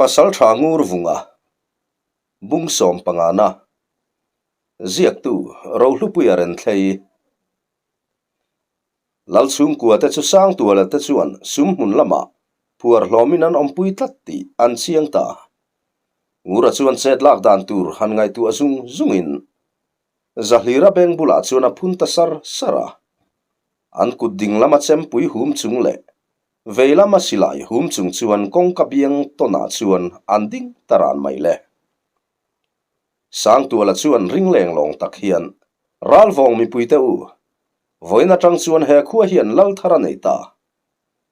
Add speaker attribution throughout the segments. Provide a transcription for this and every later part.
Speaker 1: Pasalṭha Ngurvunga, Bung Sawmpangana, Ziaktu Rohlupuia Renthlei, Lalchhungkua te chu Sangtuala te chuan sumhmun lamah phuar hlawmin an awmpui tlat tih an chiang ta. Ngura chuan chet lak dan tur han ngaihtuah zung zungin Zahlira beng bulah chuan a phun ta sar sar a. An kut ding lama chempui hum chung leh vei lama silai hum chung chuan kawngka biang tawnah chuan an ding ta ran mai le. Sangtuala chuan ring leng lawng tak hian, Ralvawng mipuite u, vawiin atang chuan he khua hian lal thar a nei ta.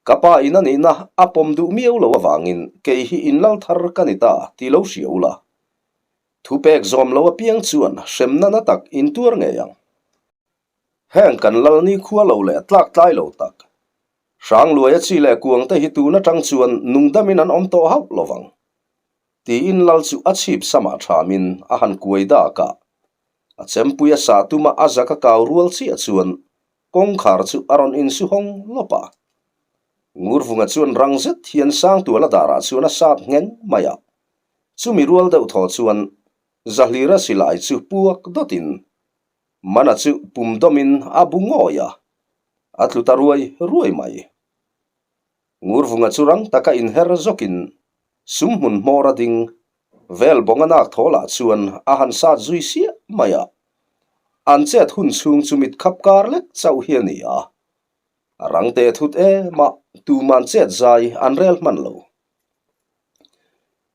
Speaker 1: Ka pa in a nihna a pawm duh miau lo avangin kei hi in lal thar ka ni ta ti lo hria ula. Thupek zawm lo apiang chuan hremna na tak in tuar ngei ang. Heng kan lal ni khua lo leh tlak tlai lo tak. Hrangluaia chi leh kuang te hi tun atang chuan nungdamin an awm tawh hauh lovang. Tiin lal chu a chhip samah thamin a han kuai dak a. A chempui a sah tuma a zak a kau rual chiah chuan kawngkhar chu a rawn insu hawng lawp a. Ngurvunga chuan rang zet hian Sangtuala darah chuan a sat ngheng mai a. Chumi rual deuh thaw chuan Zahlira silai chu puak dawtin Mana chu pum dawmin a bu ngawi a, a tlu ta ruai ruai mai. Ngurvunga chu rang taka inher zawkin sumhmun hmawr a ding vel bawnga nak thawlah chuan a han sat zui siah mai a. An chet hun chhung chu mit khap kar lek chauh hi a ni a. A rang teh thut em a, tuman chet zai an rel hman lo.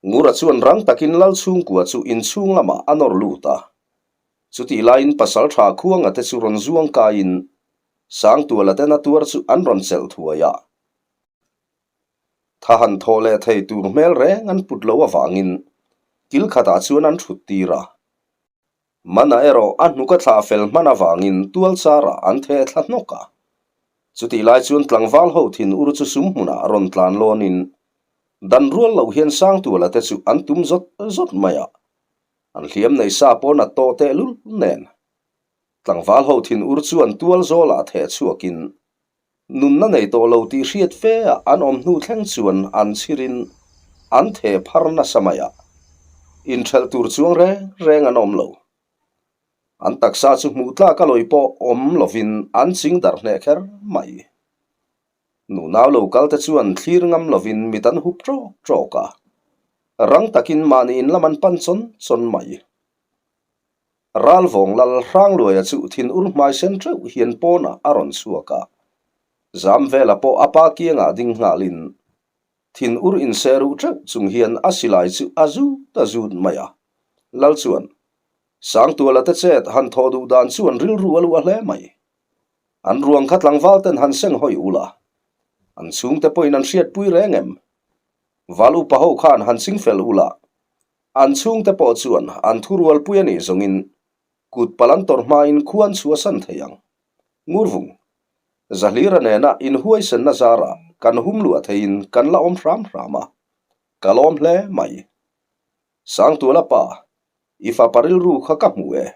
Speaker 1: Ngura chuan rang takin lal chhungkua chu inchhung lamah a nawr lut a. Chutih laiin pasalṭha Khuanga te chu rawn zuang kaiin Sangtuala te na tuar chu an rawn chelh thuai a. Tha han thawh leh thei tur hmel reng an put lo avangin kil khatah chuan an thut tir a. Mana erawh a hnuk a thlah fel hman avangin tual charah an theh thla hnawk a. Chutih lai chuan tlangval ho thin ur chu sum hmunah rawn tlan lawnin dan rual loh hian Sangtuala te chu an tum zawt zawt mai a. An hliam nei sa pawn a tawh tehlul nen. Tlangval ho thin ur chuan tual zawlah theh chhuakin nunna nei tawh lo tih hriat fe a an awm hnu thleng chuan an chhirin an theh phar nasa mai a, inthelh tur chuang reng reng an awm lo. An taksa chu hmuh tlak a lawi pawh awm lovin an ching darh hneh kher mai. Nunau lo kal te chuan thlir ngam lovin mit an hup ṭawk ṭawk a, rang takin mahni in lam an pan chawn chawn mai. Ralvawng lal Hrangluaia chu thin ur hmai sen teuh hian pawnah a rawn chhuak a, Zamvela pawh a pa kiangah ding nghalin thin ur inse ruh teuh chung hian a silai chu a zut a zut mai a. Lal chuan, Sangtuala te chet han thawh duh dan chuan rilru a luah hle mai. An ruang kha tlangval ten han seng hawi ula, an chhungte pawhin an hriatpui reng em? Val upa ho khan han ching fel ula, An chhungte pawh chuan an thurualpui a nih zawngin kut palh an tawrh hmain khuan chhuahsan thei ang. Ngurvung, Zahlira nena inhuaisenna zarah kan hum luah theiin kan la awm hram hram a, ka lawm hle mai. Sangtuala pa, i fapa rilru kha ka hmu e.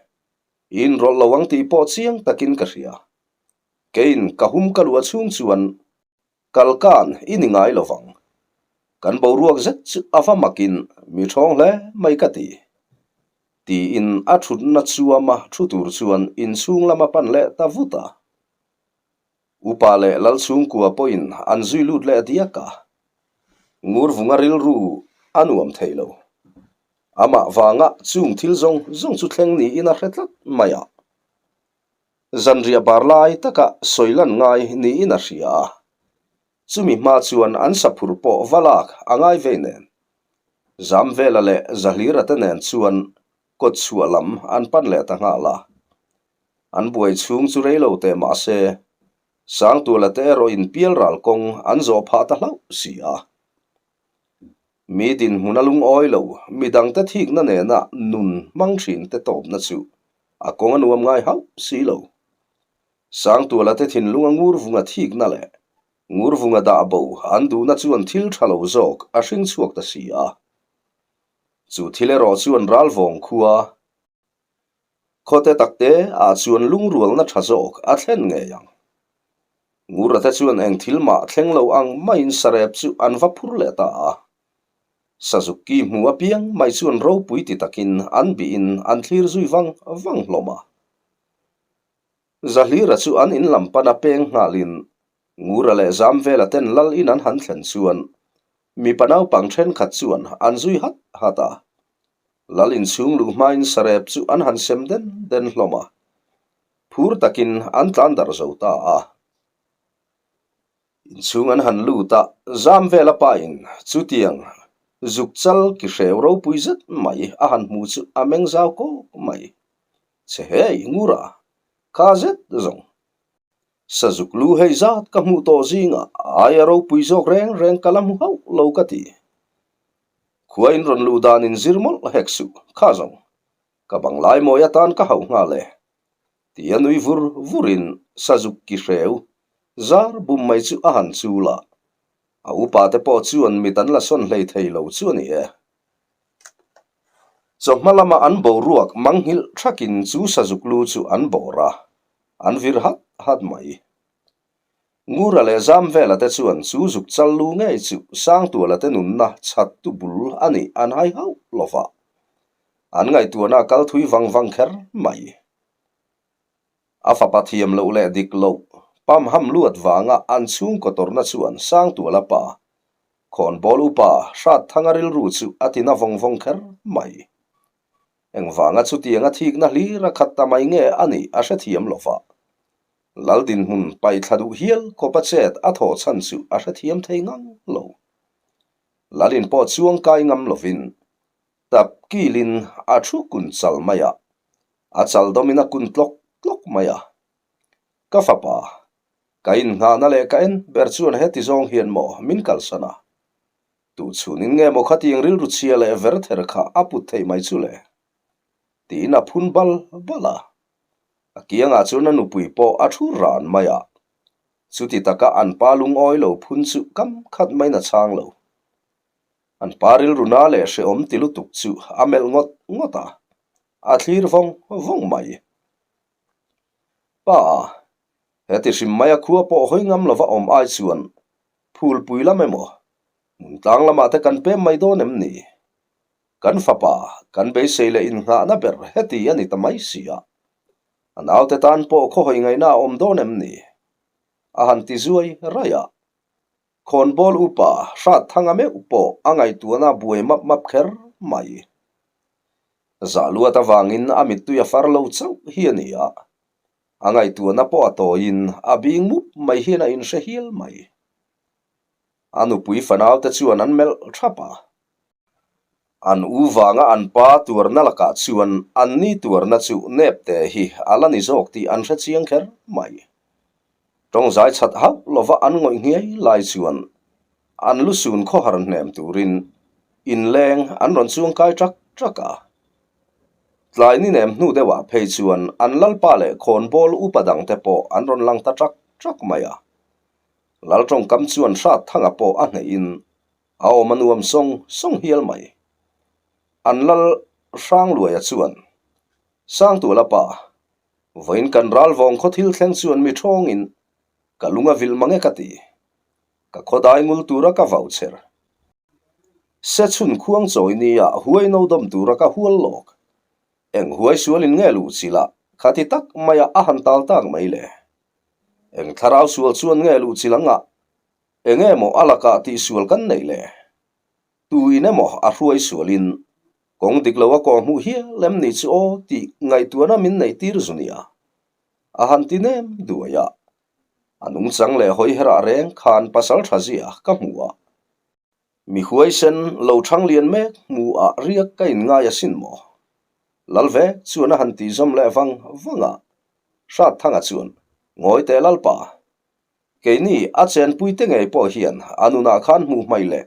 Speaker 1: I inrawlh lo ang tih pawh chiang takin ka hria. Keiin ka hum ka luah chhung chuan Kalkan i ni ngai lo vang. Kan boruak zet chu a va makin mi ṭhawng hle mai ka ti. Tiin a ṭhutna chuama ṭhu tur chuan inchhung lam a pan leh ta vut a. Upa leh Lalchhungkua pawhin an zui lut leh diak a. Ngurvunga rilru a nuam thei lo. Amah vanga chung thil zawng zawng chu thleng niin a hre tlat mai a. Zanriah bar lai taka sawi lan ngai niin a hria a, chumi hma chuan an saphur pawh va lak a ngai vei nen. Zamvela leh Zahlira te nen chuan kawt chhuah lam an pan leh ta nghal a. An buai chhung chu rei lo teh mah se, Sangtuala te erawh in pial ral kawng an zawh phah ta hlauh si a. Mi dinhmun a lungawi lo, midangte thikna nena nun hmang thin te tawpna chu a kawng a nuam ngai hauh si lo. Sangtuala te thinlunga ngurvunga thikna leh ngurvunga dah bo an duhna chuan thil tha lo zawk a hring chhuak ta si a. Chu thil erawh chuan ralvawng khua Khawte takte ah chuan lungrualna tha zawk a thlen ngei ang. Ngurate chuan eng thil mah thleng lo ang maiin sarep chu an va phur leh ta a. Sazuk ki hmu apiang mai chuan ropui ti takin an bihin an thlir zui vang vang hlawm a. Zahlira chu an in lam pana peng nghalin Ngura leh Zamvela ten lal in an han thlen chuan mipa naupang thenkhat chuan an zui hat hat a. Lal inchhung luh hmain sarep chu an han sem den den hlawm a. Phur takin an tlan darh zo ta a. Inchhung an han lut a, Zamvela pain chutiang zuk chal ki hreu ropui zet mai a han hmu chu a meng zau kawk mai. Che hei, Ngura, kha zet zawng. Sazuk lu hei zat ka hmuh tawh zingah aia ropui zawk reng reng ka la hmu hauh lo ka ti. Khua in rawn luh dan in zir mawlh hek suh, kha zawng. Ka bang lai mawi atan ka hauh nghal e. Tia nui vur vurin Sazuk ki hreu zar bum mai chu a han chul a, a upa te pawh chuan mit an la sawn hlei thei lo chu a ni e. Chawhma lama an boruak manghilh thakin chu Sazuk lu chu an bawr a, an vir hat hat mai. Ngura leh Zamvela te chuan chu zuk chal lu ngei chu Sangtuala te nunna chhattu bul a nih an hai hauh lo va, an ngaihtuahna a kal thui vang vang kher mai. A fapa thiam loh leh dik loh pamham luat vanga an chhungkaw tawrhna chuan Sangtuala pa, Khawnbawl upa Hratthanga rilru chu a tina vawng vawng kher mai. Engvanga chutianga thikna hlir a khat ta mai nge a nih a hrethiam lo va. Lal dinhmun paihthla duh hial kawpa chet a thawh chhan chu a hrethiam thei ngang lo. Lalin pawh chuang kai ngam lovin tap kilin a thu kun chal mai a, a chal dawmin a kun tlawk tlawk mai a. Ka fapa, ka innghahna leh ka en ber chuan heti zawng hian maw min kalsan a? Tu chhunin nge maw khatiang rilru chhia leh ver ther kha a put theih mai chu le? Tiin a phun bal bal a. A kiangah chuan a nupui pawh a thu ran mai a. Chuti taka an pa lungawi lo phun chu kam khat maiin a chhang lo. An pa rilru na leh hrehawm ti lutuk chu a melh ngawt ngawt a, a thlir vawng vawng mai. Pa, heti hrim maia khua pawh hawi ngam lova awm ai chuan phulpui lam emaw, hmun tlang lamah te kan pem mai dawn em ni? Kan fapa, kan beisei leh innghahna ber heti a ni ta mai si a. A naute tan pawh khawhawi ngaihna a awm dawn em ni? A han ti zuai raih a. Khawnbawl upa Hratthanga meuh pawh a ngaihtuahna buai map map kher mai. Zah luat avangin a mittui a far lo chauh hi a ni a. A ngaihtuahna pawh a tawiin a bing mup mai hian a inhre hial mai. A nupui fanaute chuan an melh thap a. An u vanga an pa tuarna lakah chuan an ni tuarna chu nep te hi a la ni zawk tih an hre chiang kher mai. Tawngzai chhat hauh lova an ngawih nghiai lai chuan an lusun khawhar hnem turin inleng an rawn chuangkai ṭak ṭak a. Tlai ni nem hnu deuhah phei chuan an lalpa leh khawnbawl upa dangte pawh an rawn lang ta ṭak ṭak mai a. Lal tawngkam chuan Hratthanga pawh a hnehin a awm a nuam sawng sawng hial mai. An lal Hrangluaia chuan, Sangtuala pa, vawiin kan ral vawng khaw thil thleng chuan mi thawngin ka lung a vilh mang e ka ti. Ka khawdai ngul tura ka vau cher. Se chhun khuang chawi nia huai no dawm tura ka hual lawk. Eng huai sualin nge luh chilh khati tak maia a han tal tak mai le. Eng thlarau sual chuan nge luh chilh ang a, eng emaw a lakah tihsual kan neih le? Tu in emaw a hruai sualin kawng dik lo a kawh hmuh hial em ni chu aw tih ngaihtuahna min neih tir zu nia. A han ti nem duai a. A nungchang leh hawi herah reng khan pasal tha zia ka hmu a. Mi huaisen lo thang lian mek hmu ah riak ka inngai asin maw? Lal vek chuan a han tih zawm leh vang vang a. Hratthanga chuan, Ngawi teh Lalpa, keini a chenpui te ngei pawh hian a nunah khan hmuh hmaih leh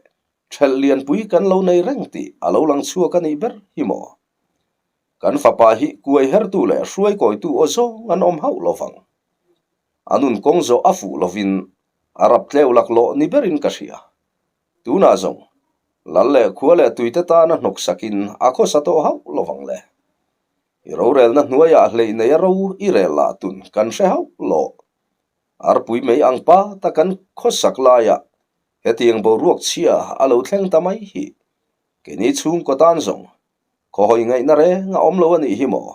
Speaker 1: thelh lianpui kan lo nei reng tih a lo lang chhuak a nih ber hi maw? Kan fapa hi kuai hertu leh hruaikawitu aw zawng an awm hauh lo vang. A nun kawng zawh a fuh lovin a rap tleu laklawh ni berin ka hria. Tunah zawng, lal leh khua leh tuite tana hnawk sakin a khawsa tawh hauh lo vang le. I rorelna hnuaiah hleih nei a ro i rel lah tun kan hre hauh lo. Arpui mei ang pa ta kan khawsak laiah hetiang boruak chhia a lo thleng ta mai hi. Keini chhungkaw tan zawng khawhawi ngaihna reng a awm lo a nih hi maw?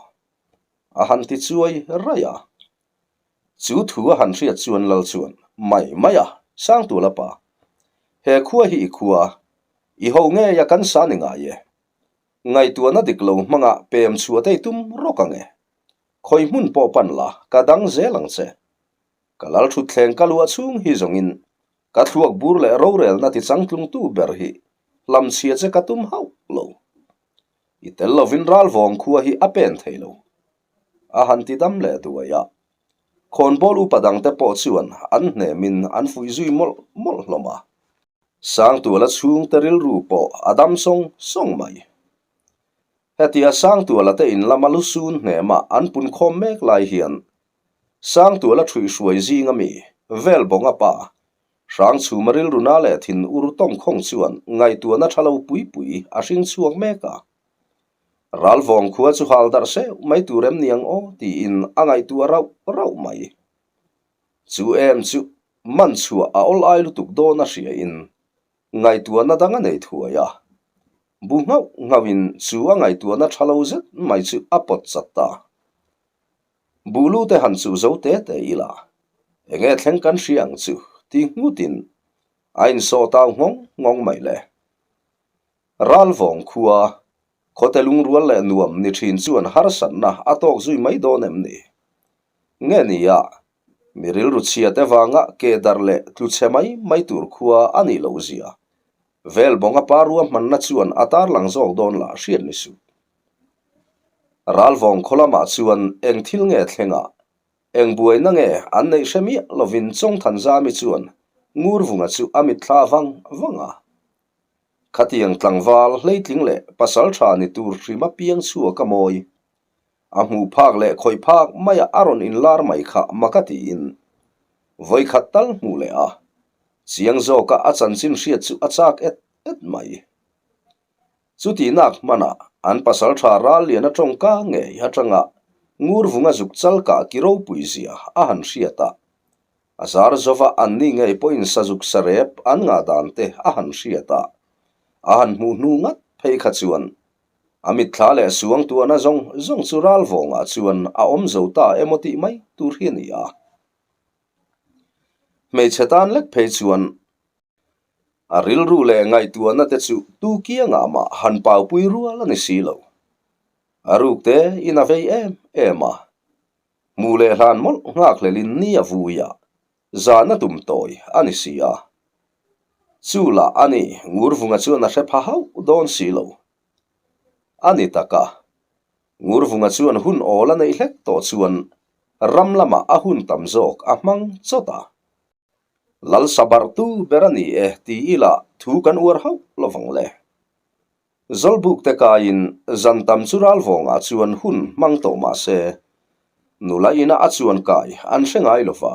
Speaker 1: A han ti chuai raih a. Chu thu a han hriat chuan Lal chuan, Mai mai a, Sangtuala pa. He khua hi i khua, i ho ngei a kan sa ni ngai e. Ngaihtuahna dik lo hmanga pem chhuah te i tum rawk ang e. Khawi hmun pawh pan la, ka dang zel ang che. Ka lal thutthleng ka luah chhung hi zawngin ka thluak bur leh rorelna ti changtlungtu ber hi hlamchhia che ka tum hauh lo. I tel lovin ralvawng khua hi a pen thei lo. A han ti dam leh duai a. Khawnbawl upa dangte pawh chuan an hnemin an fuih zui mawlh mawlh hlawm a. Sangtuala chhungte rilru pawh a dam sawng sawng mai. Hetia Sangtuala te in lama lusun hnema an punkhawm mek lai hian Sangtuala ṭhuihhruai zinga mi, Velbawnga pa, Hrangchhuma rilru na leh thin ur tawngkhawng chuan ngaihtuahna ṭha lo pui pui a hring chhuak mek a. Ralvawng khua chu hal darh seuh mai tur em ni ang aw tiin a ngaihtuah rauh rauh mai. Chu em chu man chhuah a awl ai lutuk dawn a hriain ngaihtuahna dang a nei thuai a. Bu nghauh nghauhin chu a ngaihtuahna ṭha lo zet mai chu a pawt chat ta. Buhlu te han chuh zo te te ila, enge thleng kan hria ang chu ti nghutin a insawh tau nghawng nghawng mai le. Ralvawng khua, khawte lungrual leh nuam ni thin chuan harsatna a tawk zui mai dawn em ni? Nge nia, mi rilru chhia te vanga ke darh leh tlu chhe mai mai tur khua a nih loh zia Velbawnga pa ruahmanna chuan a tarlang zawk dawn lah hriat ni suh. Ralvawng khaw lamah chuan eng thil nge thleng a, eng buaina nge an neih hre miah lovin Chawngthanzami chuan Ngurvunga chu a mitthla vang vang a. Khatiang tlangval hleitling leh pasal tha ni tur hrim a piang chhuak a mawi. A hmuh phak leh khawih phak maia a rawn inlar mai kha mak a tiin vawikhat tal hmuh leh a, chiang zawka a chanchin hriat chu a chak et et mai. Chutihnak hmanah an pasal tha ral lian a tawngka ngei atanga Ngurvunga zuk chal kah ki ropui zia a han hriat a, a zar zova anni ngei pawhin sazuk sarep an ngah dan te a han hriat a, a han hmuh hnu ngat phei kha chuan a mitthla leh suangtuahna zawng zawng chu ralvawngah chuan a awm zo ta emaw tih mai tur hi a ni a. Hmeichhe tan lek phei chuan A rilru leh ngaihtuahna te chu tu kiangah mah han paupui rual a ni si lo. A ruk te in a vei em em a. Hmuh leh hlan mawlh nghakhlelin ni a vui a, zan a tum tawi a ni si a. Chu lah a ni, Ngurvunga chuan a hre pha hauh dawn si lo. A ni tak a, Ngurvunga chuan hun awl a neih hlek tawh chuan ram lamah a hun tam zawk a hmang chawt a. Lal sabarhtu ber a ni e ti ila thu kan uar hauh lovang le. Zawlbuk te kaiin zan tam chu ralvawngah chuan hun hmang tawh mah se, nula ina a chuan kai an hre ngai lova,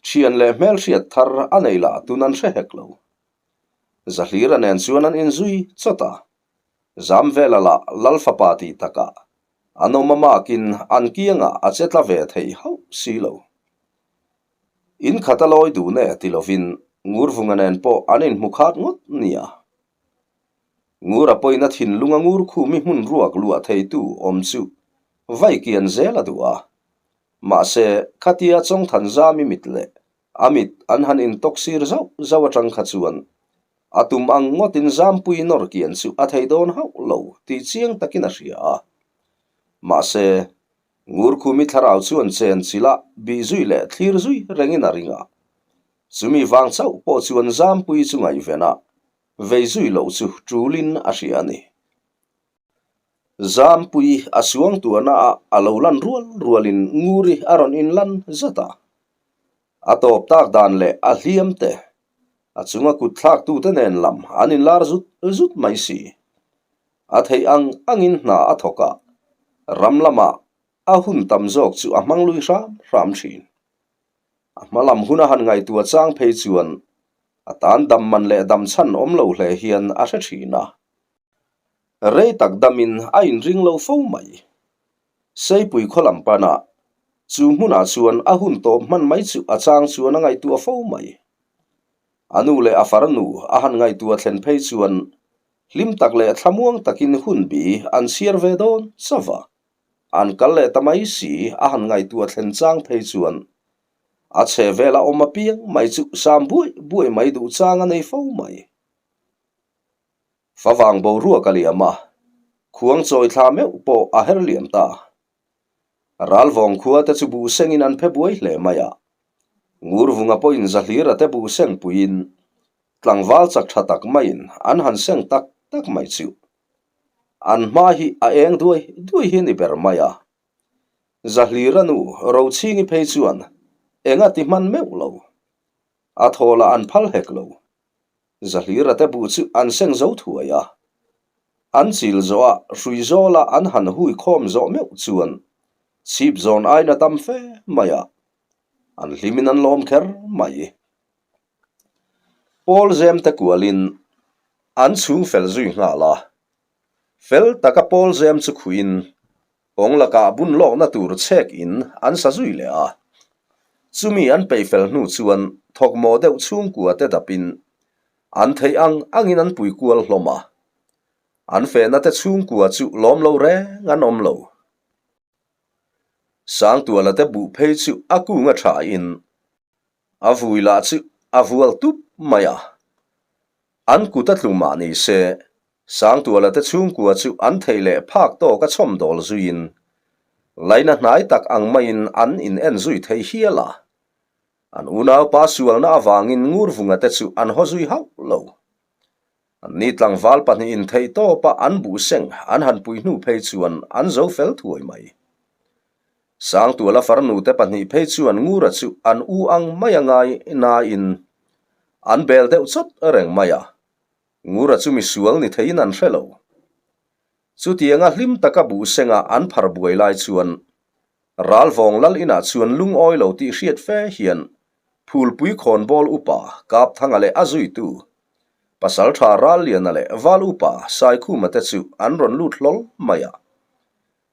Speaker 1: thian leh hmelhriat thar a nei lah tun an hre hek lo. Zahlira nen chuan an inzui chawt a, Zamvela lah Lal fapa tih takah an awm amakin an kiangah a che tla ve thei hauh si lo. In khat a lawi dun e ti lovin Ngurvunga nen pawh an inhmu khat ngawt nia. Ngura pawhin a thinlunga ngur khumi hmun ruak luah theitu awm chu vai kian zel a duh a. Mahse, khatia Chawngthanzami mit leh a mit an han intawk sir zauh zauh atang kha chuan a tum ang ngawtin Zampui nawr kian chu a thei dawn hauh lo tih chiang takin a hria a. Mahse, Ngurkhumi thlarau chuan chen chila bih zui leh thlir zui rengin a ring a. Chumi vang chauh pawh chuan Zampui chu ngaihven a, vei zui loh chu tulin a hria a ni. Zampui a suang tuahna ah a lo lan rual rualin Nguri a rawn inlan zat a. A tawp tak dan leh a hliam te, a chunga kut thlaktute nen lam an inlar zut zut mai si. A theih ang angin hna a thawk a, ram lamah a hun tam zawk chu a hmang lui hram hram thin. A hma lam huna han ngaihtuah chang phei chuan a tan dam man leh dam chhan awm lo hle hian a hre thin a. Rei tak damin a inring lo fo mai. Seipui khaw lam panah chu hmunah chuan a hun tawp hman mai chu a chang chuan a ngaihtuah fo mai. A nu leh a farnu a han ngaihtuah thlen phei chuan. Hlim tak leh thlamuang takin hun bi an chhiar ve dawn chauh a, an kal leh ta mai si a han ngaihtuah thlen chang phei chuan a chhe vela awm apiang mai chu sam buai buai mai duh chang a nei fo mai. Favang boruak a liam a, khuang chawi thla meuh pawh a her liam ta. Ralvawng khua te chu buh sengin an phe buai hle mai a, Ngurvunga pawhin Zahlira te buh seng puiin tlangval chak tha tak maiin an han seng tak tak mai chu. An hma hi a eng duai duai hi a ni ber mai a. Zahlira nu Rochhingi phei chuan eng a ti hman meuh lo. A thaw lah an phal hek lo. Zahlira te buh chu an seng zo thuai a. An chil zawh a hrui zawla an han hui khawm zawh meuh chuan chhip zawn aina tam fe mai a. An hlimin an lawm kher mai. Pawl zem te kualin an chhung fel zui nghal a. Fel taka pawl zem chu khuin kawng lakah bun lawkna tur chhek in an sa zui leh a. Chumi an peih fel hnu chuan thawkmawh deuh chhungkua te dapin an theih ang angin an pui kual hlawm a. An fehna te chhungkua chu lawm lo reng an awm lo. Sangtuala te buh phei chu a kung a tha in A vui lah chu a vual tup mai a. An kut a tlu mah ni se, Sangtuala te chhungkua chu an theih leh phak tawk a chhawm dawl zuiin, laina hnai tak ang maiin an in en zui thei hial a. An unaupa sualna avangin Ngurvunga te chu an haw zui hauh lo. Anni tlangval pahnihin theih tawpa an buh seng an han pui hnu phei chuan an zo fel thuai mai. Sangtuala farnute pahnih phei chuan Ngura chu an u ang mai a ngai nain an bel deuh chawt reng mai a, Ngura chu misual ni theiin an hre lo. Chutianga hlim taka buh senga an phar buai lai chuan Ralvawng lal inah chuan lungawi lo tih hriat fe hian Phulpui khawnbawl upa Kapthanga leh a zuitu Pasaltha Ralliana leh Val upa Saikhuma te chu an rawn lut hlawl mai a.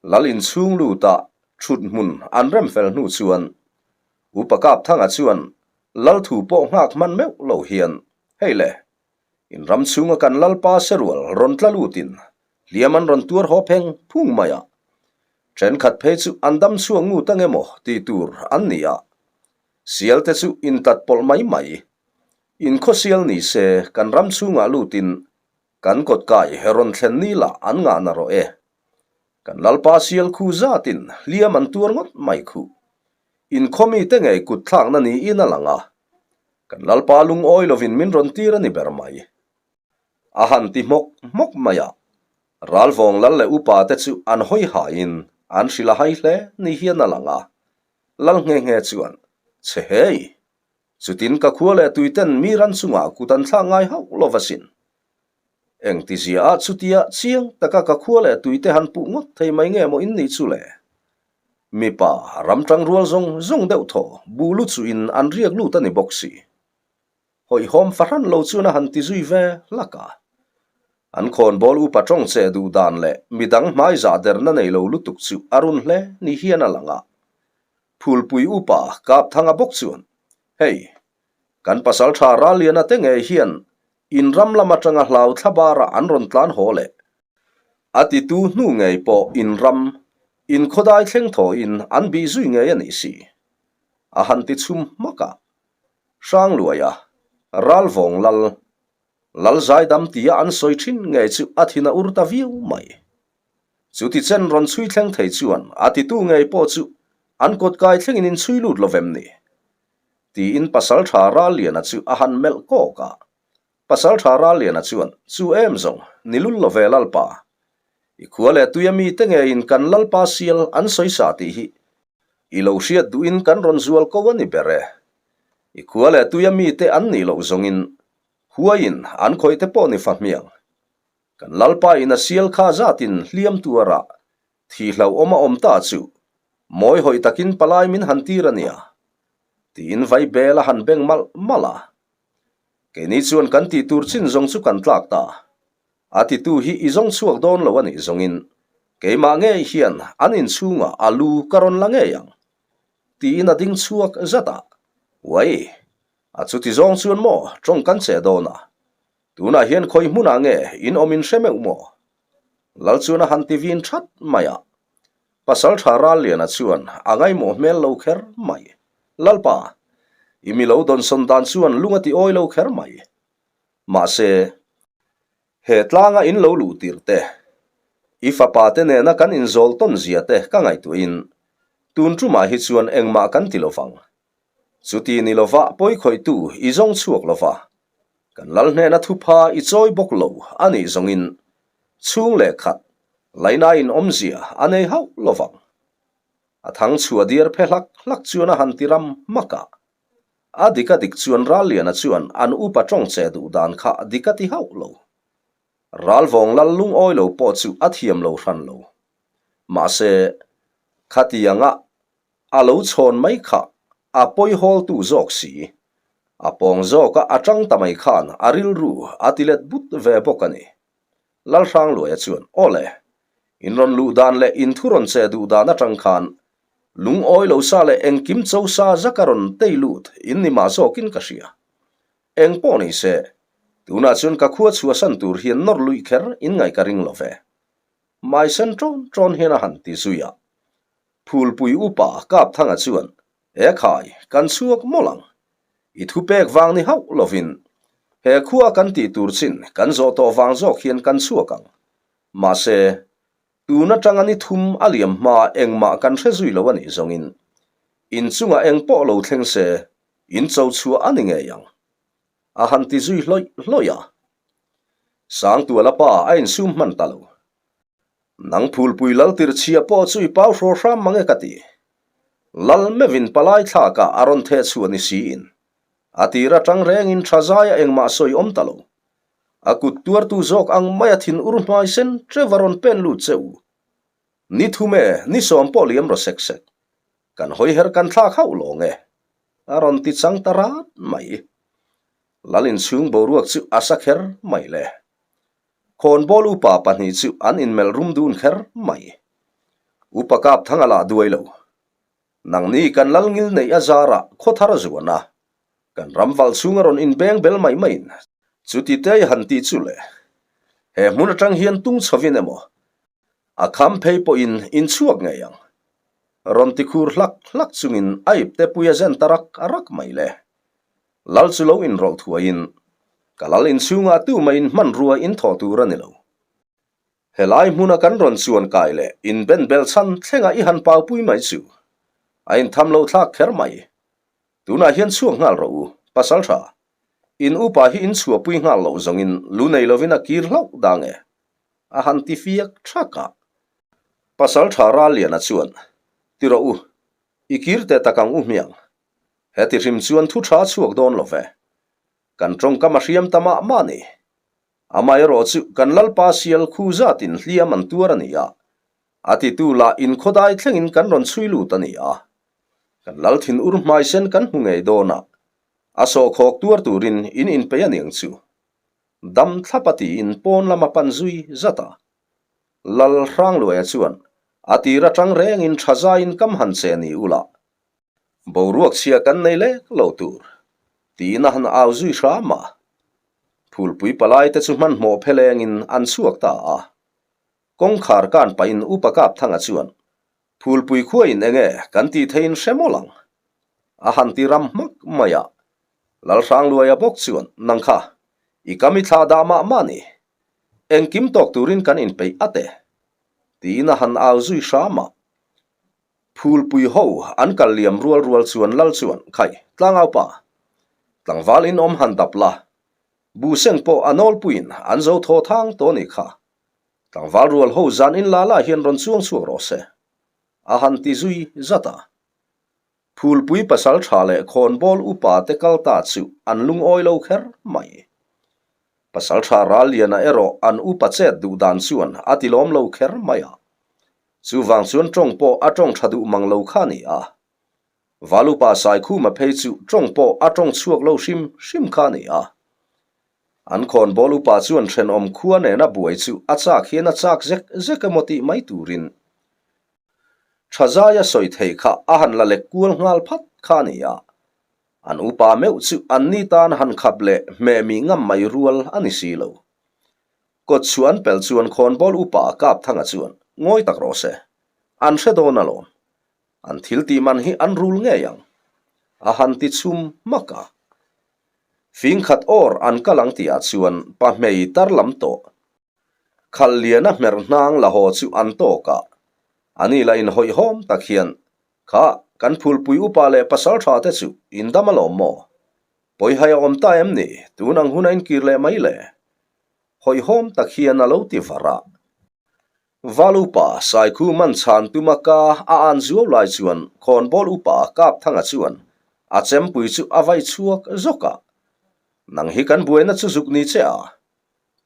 Speaker 1: Lal inchhung luta thut hmun an rem fel hnu chuan Upa Kapthanga chuan Lal thu pawh nghak hman meuh lo hian, Hei le, in ram chhunga kan Lalpa serual rawn tla lutin hliam an rawn tuar haw pheng phung mai a, thenkhat phei chu an dam chhuak ngut ang emaw tih tur an ni a, sial te chu intlat pawlh mai mai. In khawsial ni se kan ram chhungah lutin Kan kawtkai rawn thlen ni lah an ngah na rawh e. Kan Lalpa sial khu zatin hliam an tuar ngawt mai khuh. Inkhawmi te ngei kut thlakna niin a lang a. Kan Lalpa lungawi lovin min rawn tir a ni ber mai. A han ti hmawk hmawk mai a. Ralvawng lal leh upa te chu an hawi haiin an hrilh a hai hle ni hian a lang a. Lal nghe nghe chuan, Che hei! Chutin ka khua leh tuiten mi ran chungah kut an thlak ngai hauh lo va sin. Engtizia ah chutia chiang taka ka khua leh tuite han puh ngawt thei mai nge maw in nih chu le? Mipa ram tang rual zawng zawng deuh thaw bu lu chuhin an riak lut a ni bawk si. Hawihhawm fahran lo chuan a han ti zui ve hlak a. An khawnbawl upa tawng che duh dan leh midang hmaizah derna nei lo lutuk chu a run hle ni hian a lang a. Phulpui upa Kapthanga bawk chuan, Hei, kan pasaltha Ralliana te ngei hian in ram lam atanga hlau thla bara an rawn tlan haw leh. A titu hnu ngei pawh in ram, in khawdai thleng thawhin an bih zui ngei a nih si. A han ti chhum hmak a. Hrangluaia, Ralvawng lal, Lal zaidam tia an sawi thin ngei chu a thin a ur ta viau mai. Chuti chen rawn chhui thleng thei chuan a titu ngei pawh chu an kawt kai thlengin in chhui lut lo vem ni? Tiin Pasaltha Ralliana chu a han melh kawk a. Pasaltha Ralliana chuan, Chu em zawng, ni lul lo ve Lalpa. I khua leh tuia mite ngeiin kan Lalpa sial an sawi sa tih hi i lo hriat duhin kan rawn zual ko a ni ber e. I khua leh tuia mite an nih loh zawngin huaiin an khawih te pawh ni fa hmiang. Kan Lalpa in a sial kha zatin hliam tuara thi hlauhawm a awm ta chu mawi hawi takin palai min han tir a nia, tiin vai bel a han beng malh malh a. Keini chuan kan tih tur chin zawng chu kan tlak ta. A titu hi i zawng chhuak dawn lo a nih zawngin keimah ngei hian an inchhungah a lu ka rawn la ngei ang, tiin a ding chhuak zat a. Uai, a chuti zawng chuan maw tawng kan che dawn a? Tunah hian khawi hmunah nge in awm in hre meuh maw? Lal chuan a han ti vin that mai a. Pasaltha Ralliana chuan a ngaihmawh hmel lo kher mai. Lalpa, i mi lo dawnsawn dan chuan lung a ti awi lo kher mai. Mahse, he tlanga in lo luh tirh te, i fapa te nena kan inzawl tawn zia te ka ngaihtuahin tun tumah hi chuan engmah kan ti lovang. Chuti ni lova pawikhawihtu i zawng chhuak lova, kan lal hnena thupha i chawi bawk lo a nih zawngin chhung leh khat lainain awmzia a nei hauh lovang. A thang chhuah diar phe hlak hlak chuan a han ti ram hmak a. A dik a dik chuan Ralliana chuan an upa tawng che duh dan kha dik a ti hauh lo. Ralvawng lal lungawi lo pawh chu a thiam lo hran lo. Mahse, khatianga A lo chhawn mai kha a pawihawltu zawk si. A pawng zawka a tang ta mai khan a rilru a ti let but ve bawk a ni. Lalhrangluaia chuan, Aw le, in rawn luh dan leh in thu rawn che duh dan atang khan lungawi lo sa leh engkim cho sa zaka rawn tei lut in ni mah zawkin ka hria. Eng pawh ni se, tunah chuan ka khua chhuahsan tur hian nawr luih kher in ngaih ka ring lo ve. Maisen ṭawn ṭawn hian a han ti zui a. Phulpui upa Kapthanga chuan, E khai, kan chhuak mawlh ang. I thupek vang ni hauh lovin, he khua kan tih tur chin kan zawh tawh vang zawk hian kan chhuak ang. Mahse, tun atanga ni thum a liam hma engmah kan hre zui lo a nih zawngin, in chungah eng pawh lo thleng se, in cho chhuah a ni ngei ang. A han ti zui hlawih hlawih a. Sangtuala pa a insum hman ta lo. Nang phulpui lal tirchhia pawh chu i pau hraw hram mang e ka ti. Lal mevin palai thlakah a rawn theh chhuah ni siin a tir atang rengin tha zaia engmah sawi awm ta lo. A kut tuartu zawk ang maia thin ur hmai sen Trevor rawn pen lut che u. Ni thum e, ni sawm pawh liam raw sek sek. Kan hawi her kan thlak hauh lawng e. A rawn ti chang ta rat mai. Lal inchhung boruak chu a sa kher mai le. Khawnbawl upa pahnih chu an inmelh rum dun kher mai. Upa Kapthanga lah duai lo. Nangni kan lal ngil neih a zarah khaw thar a zuan a, kan ram valh chhung a rawn inbeng bel mai maiin chuti te i han ti chu le. He hmun atang hian tung chhovin emaw a kham phei pawhin in chhuak ngei ang. Rawn ti khur hlak hlak chungin a ipte pui a zen ta rak rak mai le. Lal chu lo inrawlh thuaiin, Ka lal inchhungah tu mah in hmanrua in thawh tur a ni lo. Helai hmuna kan rawn chuan kai leh inben bel chhan thlenga i han paupui mai chu a intham lo thlak kher mai. Tunah hian chhuak nghal rawh u, pasal tha. In upa hi in chhuahpui nghal loh zawngin lu nei lovin a kir hlauh dang e, a han ti fiak thak a. Pasal tha Ralliana chuan, Ti rawh u, i kir teh tak ang u hmiang. Heti hrim chuan thu tha chhuak dawn lo ve. Kan tawngkam a hriam ta mah mah ni. Amaherawh chu kan Lalpa sial khu zatin hliam an tuar a ni a, a titu lah inkhawdai thlengin kan rawn chhui lut a ni a. Kan Lal thin ur hmaisen kan hmu ngei dawn a, a sawhkhawk tuar turin in inpeih a niang chu. Dam thlap a tiin pawn lama pan zui zat a. Lal Hrangluaia chuan a tir atang rengin tha zaiin kam han che ni ula, Boruak chhia kan nei lek lo tur, tiin a han au zui hram a. Phulpui palai te chu hmanhmawh phelengin an chhuak ta a. Kawngkhar kan pahin Upa Kapthanga chuan, Phulpui khuain enge kan tih theiin hre mawlh ang? A han ti ram hmak mai a. Lalhrangluaia bawk chuan, Nang kha, i kam i thlah dah mah mah ni. Engkim tawk turin kan inpeih a te, tiin a han au zui hram a. Phulpui ho an kal liam rual rual chuan lal chuan, Khai, tlangau pa, tlangval in awm han dap la, bu seng pawh a nawlpuiin an zo thaw thang tawh ni kha. Tlangval rual ho zan in la la hian rawn chuang chhuak rawh se, a han ti zui zat a. Phulpui pasal tha leh khawnbawl upa te kal ta chu an lungawi lo kher mai. Pasal tha ral liana erawh an upa chet duh dan chuan a ti lawm lo kher mai a. Chuvang chuan tawng pawh a tawng tha duh mang lo kha a ni a. Valupa Saikhuma phei chu tawng pawh a tawng chhuak lo hrim hrim kha a ni a. An khawnbawl upa chuan thenawm khua nena buai chu a chak hian a chak zek zek emaw tih mai turin tha zaia sawi thei kha a han la lek kual nghal phat kha a ni a. An upa meuh chu an ni tan han khap leh hmehmih ngam mai rual a ni si lo. Kawt chhuah an pelh chuan khawnbawl upa Kapthanga chuan ngawi tak rawh se, an hre dawn alawm. An thil tih man hi an rul ngei ang. A han ti chhum hmak a. Fing khat awr an kal ang tihah chuan pa hmei tar lam tawh. Khalh liana hmer hnang la haw chu an tawk a. Ani la inhawihhawm tak hian, Kha, kan phulpui upa leh pasal tha te chu in dam alawm maw? Pawihai a awm ta em ni? Tun ang hun a inkir leh mai le? Hawihhawm tak hian a lo ti var a. Val upa Saikhu man chhan tuma ka a an zuau lai chuan khawnbawl upa Kapthanga chuan a chempui chu a vai chhuak zawk a, Nang hi kan buaina chu zuk ni che a?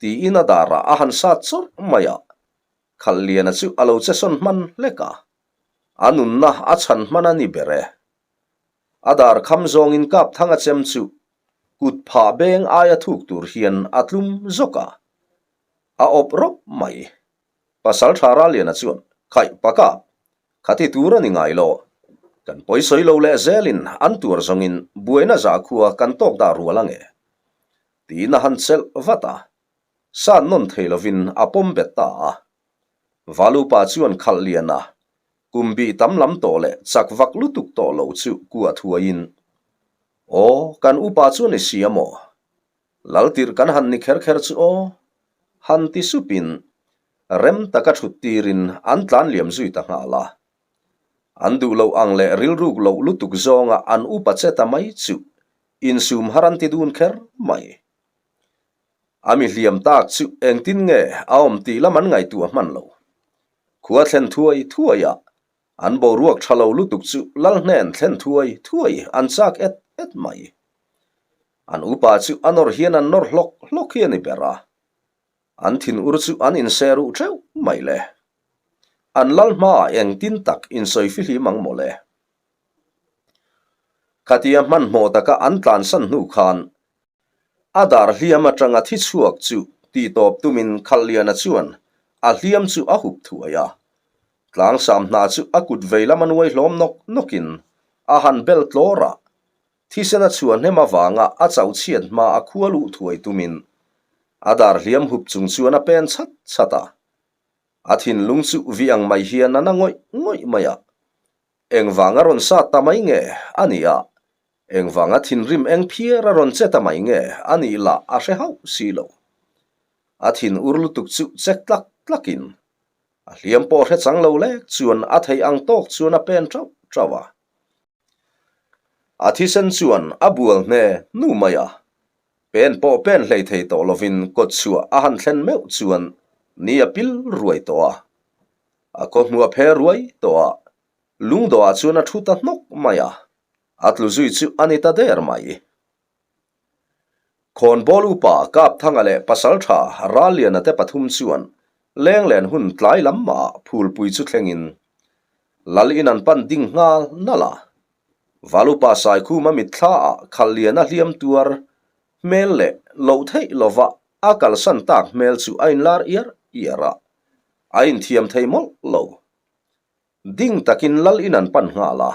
Speaker 1: tiin a darah a han sat chawrh mai a, Khalhliana chu a lo che sawn hman hlek a, a nunna a chhan hman a ni ber e. A dar kham zawngin Kapthanga chem chu kut phah beng aia thuk tur hian a tlum zawk a, A awp rawp mai. Pasal tha Raliana chuan, Khaih paka, khati tur a ni ngai lo. Kan pawisawi lo leh zelin an tuar zawngin buaina zahkhua kan tawk dah rual ange. Tiin a han chelh vat a. San nawn thei lovin a pawm bet ta a. Valupa chuan khalh lian a, kum bih tam lam tawh leh chak vak lutuk tawh lo chu kuah thuaiin, Aw, kan upa chu a ni si a maw? Laltirh kan han ni kher kher chu aw, han ti supin rem taka thut tirin an tlan liam zui ta nghal a. An duh loh ang leh rilruk loh lutuk zawnga an upa che ta mai chu insum har an ti dun kher mai. A mi hliam tak chu engtin nge a awm tih lam an ngaihtuah hman lo. Khua thlen thuai thuai a, an boruak tha lo lutuk chu lal hnen thlen thuai thuai an chak et et mai. An upa chu a nawr hian an nawr hlawk hlawk hi a ni ber a, an thinur chu an inseh ruh theuh mai le. An lal hmaah engtin tak insawi fihlim ang maw le? Khatia hmanhmawh taka an tlansan hnu khan a dar hliam atanga thi chhuak chu tihtawp tumin Khalhliana chuan a hliam chu a hup thuai a. Tlangsam hna chu a kut vei lama nuai hlawm nawk nawkin a han bel tlawr a, Thisen a chhuah hnem avanga a chauh chhiat hma a khua luh thuai tumin a dar hliam hup chung chuan a pen chhat chhat a. A thinlung chu vi ang mai hian a na ngawih ngawih mai a. Engvanga rawn sat ta mai nge a ni a, engvanga thinrim eng phiar a rawn che ta mai nge a nih lah a hre hauh si lo. A thin ur lutuk chu chek tlak tlakin a hliam pawh hre chang lo lek chuan a theih ang tawk chuan a pen tauh tauh a. A thisen chuan a bual hne hnu mai a, pen pawh pen hlei thei tawh lovin kawt chhuah a han thlen meuh chuan ni a pil ruai tawh a. A khawhmuh a phe ruai tawh a, lungdawhah chuan a thu ta hnawk mai a, a tlu zui chu a ni ta der mai. Khawnbawl upa Kapthanga leh Pasaltha Ralliana te pathum chuan lenglen hun tlai lam mahah phulpui chu thlengin Lal in an pan ding nghal nalh a. Val upa Saikhuma mitthlaah Khalliana hliam tuar hmel leh loh theih lova a kalsan tak hmel chu a inlar iar iar a, a inthiam thei mawlh lo. Ding takin Lal in an pan nghal a,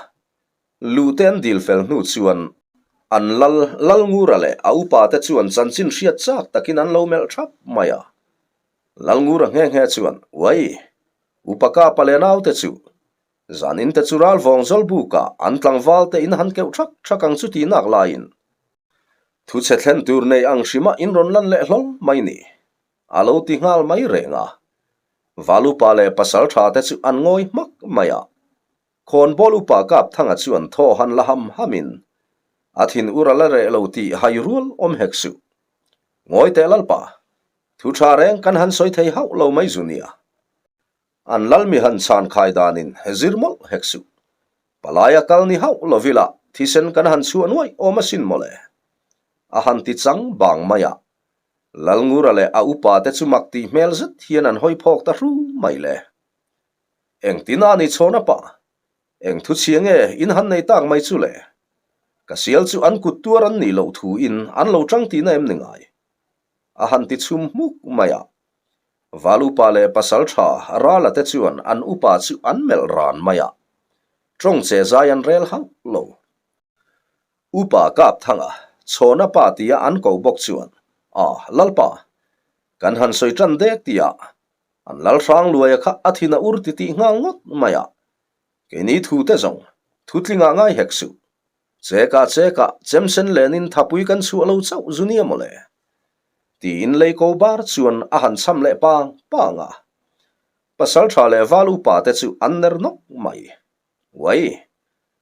Speaker 1: Lute an dil fel hnu chuan an lal Lalngura leh a upa te chuan chanchin hriat chak takin an lo melh thap mai a. Lalngura nghe nghe chuan, Uai! Upa Kapa leh naute chu zanin te chu ralvawng zawlbukah an tlangval te in han keuh thak thak ang chu tih nak laiin thuchhe thlen tur nei ang hrima in rawn lan leh hlawl mai ni a lo ti nghal mai reng a. Val upa leh pasal tha te chu an ngawi hmak mai a. Khawnbawl upa Kapthanga chuan thaw han la ham hamin, A thin ur a la reh lo tih hai rual awm hek suh. Ngawi teh Lalpa, thu tha reng kan han sawi thei hauh lo mai zu nia. An lal mi han chhan khai danin zir mawlh hek suh. Palaia kal ni hauh lovila thisen kan han chhuah nuaih awm asin mawle. A han ti chang bang mai a. Lalngura leh a upa te chu mak tih hmel zet hian an hawi phawk ta hru mai le. Engtin a ni chhawn a pah? Eng thu chhia nge in han nei tak mai chu le? Ka sial chu an kut tuar an nih loh thu in an lo tang tihna em ni ngai? A han ti chhum hmuk mai a. Val upa leh pasal tha Rala te chuan an upa chu an melh ran mai a. Tawng che zai an rel hauh lo. Upa Kapthanga, Chhawna pa tia an ko bawk chuan, A, Lalpa, kan han sawi tan dek tia an lal hrang luaia kha a thin a ur titih nghal ngawt mai a, keini thu te zawng thu tlingah ngai hek suh. Chekah chekah chemsen lenin thapui kan chhuah lo chauh zu nia mawle. Tiin lei ko bar chuan a han cham leh pang pang a. Pasal tha leh val upa te chu an ner nawk mai. Uai,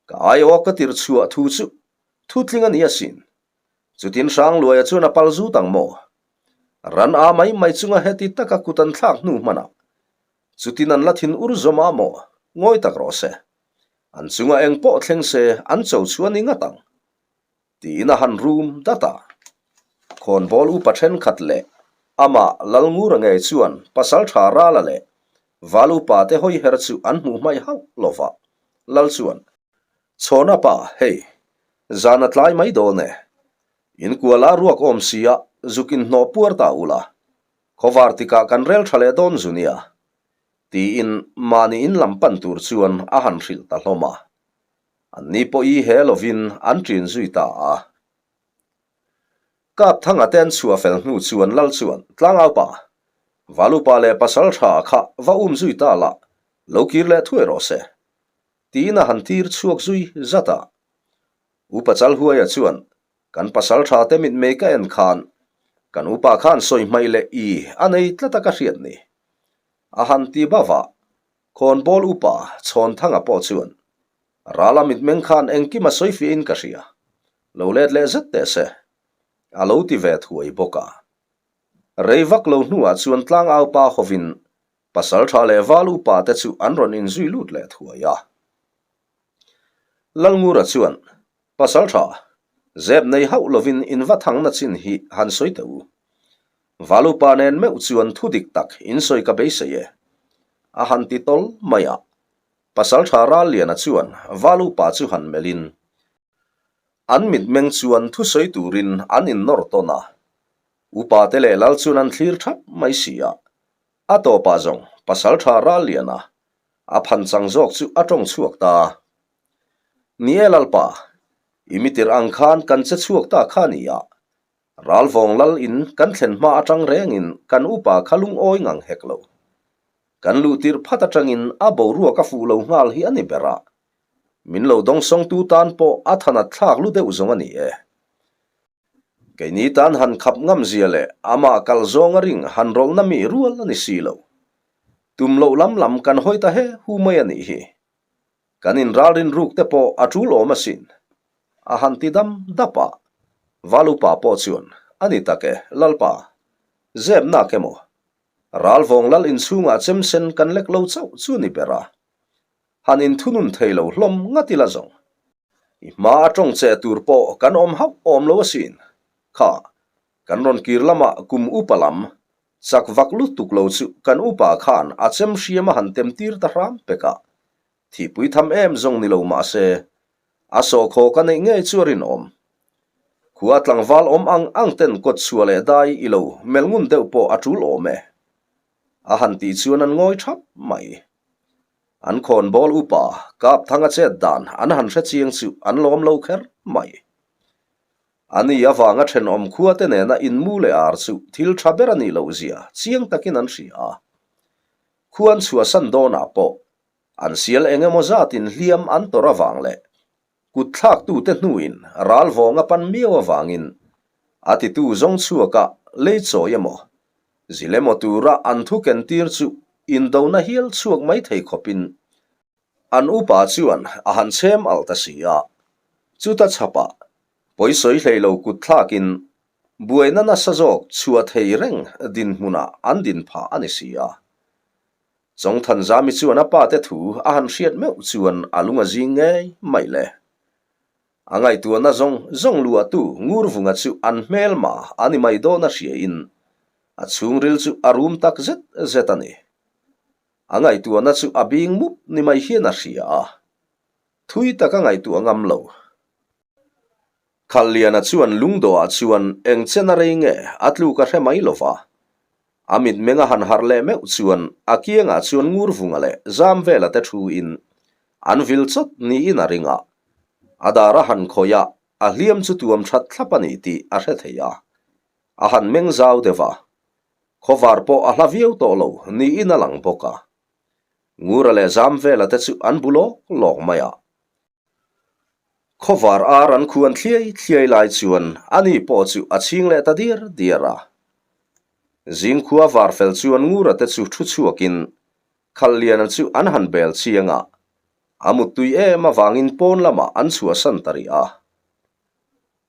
Speaker 1: ka aiawh ka tirh chhuah thu chu thu tling a ni asin. Chutin Hrangluaia chuan a pal zut ang maw? Ran a mai mai chunga heti taka kut an thlak hnu hmanah chutin an la thin ur zawm a maw? Ngawi tak rawh se. An chunga eng pawh thleng se an cho chu a ni ngat ang. Tiin a han rum dat a. Khawnbawl upa thenkhat leh amah Lalngura ngei chuan pasal tha Rala leh Val upa te hawi her chu an hmuh hmaih hauh lo va. Lal chuan, Chhawna pa, hei, zan a tlai mai dawn e. Inkuala ruak awm sia zuk inhnawh puar ta ula, khawvar tikah kan rel tha leh dawn zu nia. Tiin mahni in lam pan tur chuan a han hrilh ta hlawm a. Anni pawh i he lovin an ṭin zui ta a. Kapthanga te an chhuah fel hnu chuan Lal chuan, Tlangaupa, Valupa leh Pasalṭha kha va um zui ta la, lo kir leh thuai rawh se. Tiin a han tir chhuak zui zat a. Upa Chalhuaia chuan, Kan Pasalṭha te mitmei ka en khan, kan upa khan sawi hmaih leh i a nei tlat a ka hriat ni. A han ti bava, Khawnbawl upa Chhawnthanga pawh chuan, Rala mitmeng khan engkim a sawi fiahin ka hria, lo let leh zet teh se, a lo ti ve thuai bawk a. Rei vak lo hnuah chuan tlangau pa hovin Pasalṭha leh Val upa te chu an rawn inzui lut leh thuai a. Lalngura chuan, Pasalṭha, zep nei hauh lovin in va thangna chin hi han sawi teh u. Valupa nen meuh chuan thu dik tak in sawi ka beisei e. A han ti tawl mai a. Pasalṭha Ralliana chuan Valupa chu han melhin, an mitmeng chuan thu sawi turin an innawr tawn a. Upa te leh lal chuan an thlir thap mai si a. A tawpah zawng Pasalṭha Ralliana a phan chang zawk chu a tawng chhuak ta. Ni e Lalpa, i mitir ang khan kan che chhuak ta kha ni a, Ralvawng lal in kan thlen hma atang rengin kan upa kha lungawi ngang hek lo. Kan luh tirh phat atangin a boruak a fuh lo nghal hi a ni ber a, min lo dawngsawngtu tan pawh a thanat thlak lu deuh zawng a ni e. Keini tan han khap ngam zia leh amah kal zawnga ring han rawlhna mi rual a ni si lo. Tum loh lam lam kan hawi ta he hu mai a nih hi. Kan inralrin ruk te pawh a tul awm asin. A han ti dam dap a, Valupa pawh chuan, A ni tak e, Lalpa. Zep nak emaw? Ralvawng lal inchhungah chemsen kan lek lo chauh chu ni ber a. Han inthunun thei lo hlawm ngat ila zawng. I hma a tawng che tur pawh kan awm hauh awm lo asin. Kha, kan rawn kir lamah kum upa lam, chak vak lutuk lo chu kan upa khan a chem hriam a han tem tir ta hram pek a. Thihpui tham em zawng ni lo mah se, a sawhkhaw ka neih ngei chu a rinawm. Khua tlangval awm ang ang ten kawt chhuah leh dai i lo melh ngun deuh pawh a tul awm e. A han tih chuan an ngawi thap mai. An khawnbawl upa Kapthanga chet dan an han hre chiang chu an lawm lo kher mai. A ni avanga thenawm khua te nena inmu leh ar chu thil tha ber a nih loh zia chiang takin an hria a. Khua an chhuahsan dawnah pawh an sial eng emaw zatin hliam an tawrh avang leh Kut thlaktute hnuin ral vawng a pan miau avangin a titu zawng chhuaka lei chawi emaw, zil emaw tura an thu ken tir chu indona hial chhuak mai thei khawpin an upa chuan a han chhem alh ta si a. Chuta chhapah pawisawi hlei lo kut thlakin buaina nasa zawk chhuah thei reng dinhmunah an din phah a ni si a. Chawngthanzami chuan a pate thu a han hriat meuh chuan a lung a zing ngei mai le. A ngaihtuahna zawng zawng luahtu Ngurvunga chu an hmelma a ni mai dawn a hriain a chhungril chu a rum tak zet zet a ni. A ngaihtuahna chu a bing mup ni mai hian a hria a, thui tak a ngaihtuah ngam lo. Khalliana chuan lungdawhah chuan eng chen a rei nge a tluk a hre mai lo va. A mitmeng a han harh leh meuh chuan a kiangah chuan Ngurvunga leh Zamvela te thu in an vil chawt niin a ring a. A dar a han khawih a. A hliam chu tuam that thlap a ni tih a hre thei a, a han meng zau deuh a. Khawvar pawh a hla viau tawh lo niin a lang bawk a. Ngura leh Zamvela te chu an bu lawk lawk mai a. Khawvar ar an khuan thliai thliai lai chuan ani pawh chu a chhing leh ta diar diar a. Zingkhua var fel chuan Ngura te chu thu chhuakin Khalhliana chu an han bel chiang a, a muttui em avangin pawn lamah an chhuahsan ta rih a.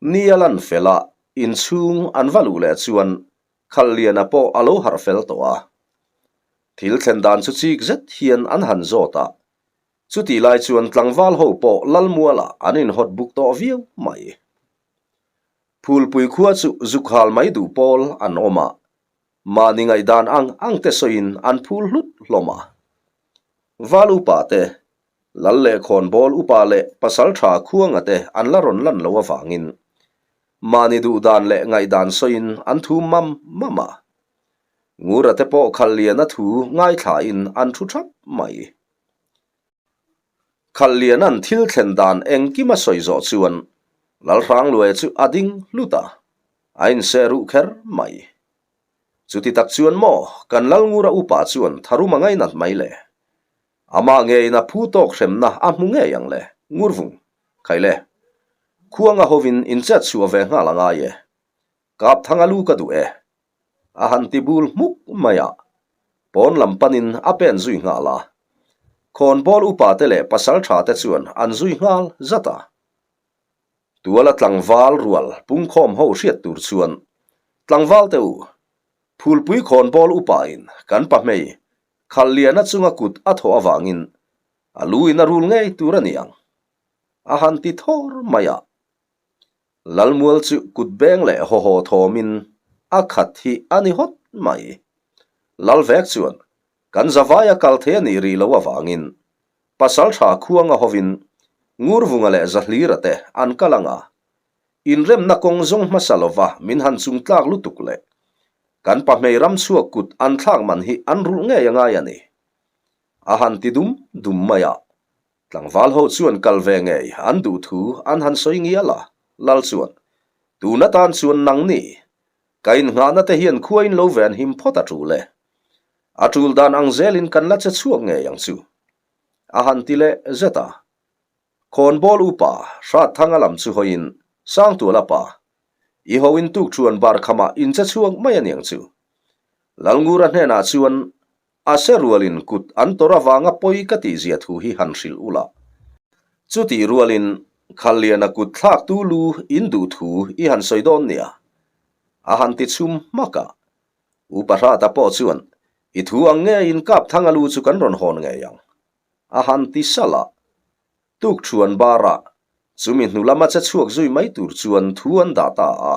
Speaker 1: Ni a lan fel a, inchhung an va luh leh chuan Khalhliana pawh a lo harh fel tawh a. Thil thlen dan chu chik zet hian an han zawt a, chutih lai chuan tlangval ho pawh Lalmualah an inhawt buk tawh viau mai. Phulpui khua chu zuk hal mai duh pawl an awm a, Mahni ngaihdan ang ang te sawiin an phul hlut hlawm a. Val upa te, Lal leh Khawnbawl upa leh Pasaltha Khuanga te an la rawn lan lo avangin mahni duhdan leh ngaihdan sawiin an thu mam mam a. Ngura te pawh Khalhliana thu ngaithlain an thu thap mai. Khalhliana'n thil thlen dan engkim a sawi zawh chuan Lalhrangluaia chu a ding hlut a, a inseh ruh kher mai. Chuti tak chuan maw kan Lalngura upa chuan tharum a ngainat mai le? Amah ngeiin a phu tawk hremna a hmu ngei ang le, Ngurvung, Khaile. Khuanga hovin inchet chhuah ve nghal a ngai e. Kapthanga lu ka duh e. A han ti bul hmuk mai a, pawn lam panin a pen zui nghal a. Khawnbawl upa te leh pasal tha te chuan an zui nghal zat a. Tuala tlangval rual pungkhawm ho hriat tur chuan tlangval te u, Phulpui khawnbawl upa in kan pahmei Khalhliana chunga kut a thawh avangin a lu in a rul ngei tur a ni ang a han ti thawr mai a. Lalmual chu kut beng leh haw haw thawmin a khat hi a ni hawt mai. Lalvek chuan kan zavaia kal thei a nih rih loh avangin Pasaltha Khuanga hovin Ngurvunga leh Zahlira te an kal ang a, inremna kawng zawng hmasa lova min han chung tlak lutuk leh kan pahmei ramchhuak kut an thlak man hi an rulh ngei a ngai a ni. A han ti dum dum mai a, Tlangval ho chuan kal ve ngei an duh thu an han sawi ngial a, Lal chuan, Tun atan chuan nang ni, ka innghahna te hian khua in lo ven him phawt a tul e. A tul dan ang zelin kan la che chhuak ngei ang chu. A han ti leh zet a. Khawnbawl upa Hratthanga lam chu hawiin Sangtuala pa, i ho in tuk thuan bar khamah in che chhuak mai aniang chu. Lalngura hnenah chuan A se rualin kut an tawrh avanga pawi ka tih zia thu hi han hrilh ula. Chutih rualin Khalliana kut thlaktu lu in duh thu i han sawi dawn nia. A han ti chhum hmak a. Upa Hrata pawh chuan, I thu ang ngeiin Kapthanga lu chu kan rawn hawn ngei ang. A han ti salh a. Tukṭhuan barah chumi hnu lama che chhuak zui mai tur chuan thu an dah ta a.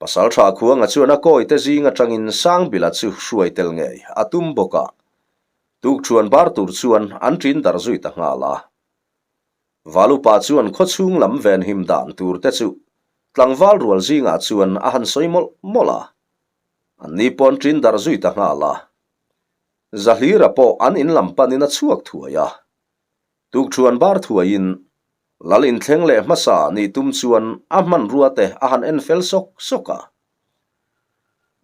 Speaker 1: Pasalṭha Khuanga chuan a kawite zing aṭangin Sangbila chu hruai tel ngei a tum bawk a, tukṭhuan bar tur chuan an ṭin darh zui ta nghal a. Valupa chuan khawchhung lam venhim dan tur te chu tlangval rual zingah chuan a han sawi mawlh mawlh a, anni paw'n ṭin darh zui ta nghal a. Zahlira pawh an in lam panin a chhuak thuai a. Tukṭhuan bar thuaiin Lal inthleng leh hmasa nih tum chuan a hmanrua te a han en fel sawk sawk a.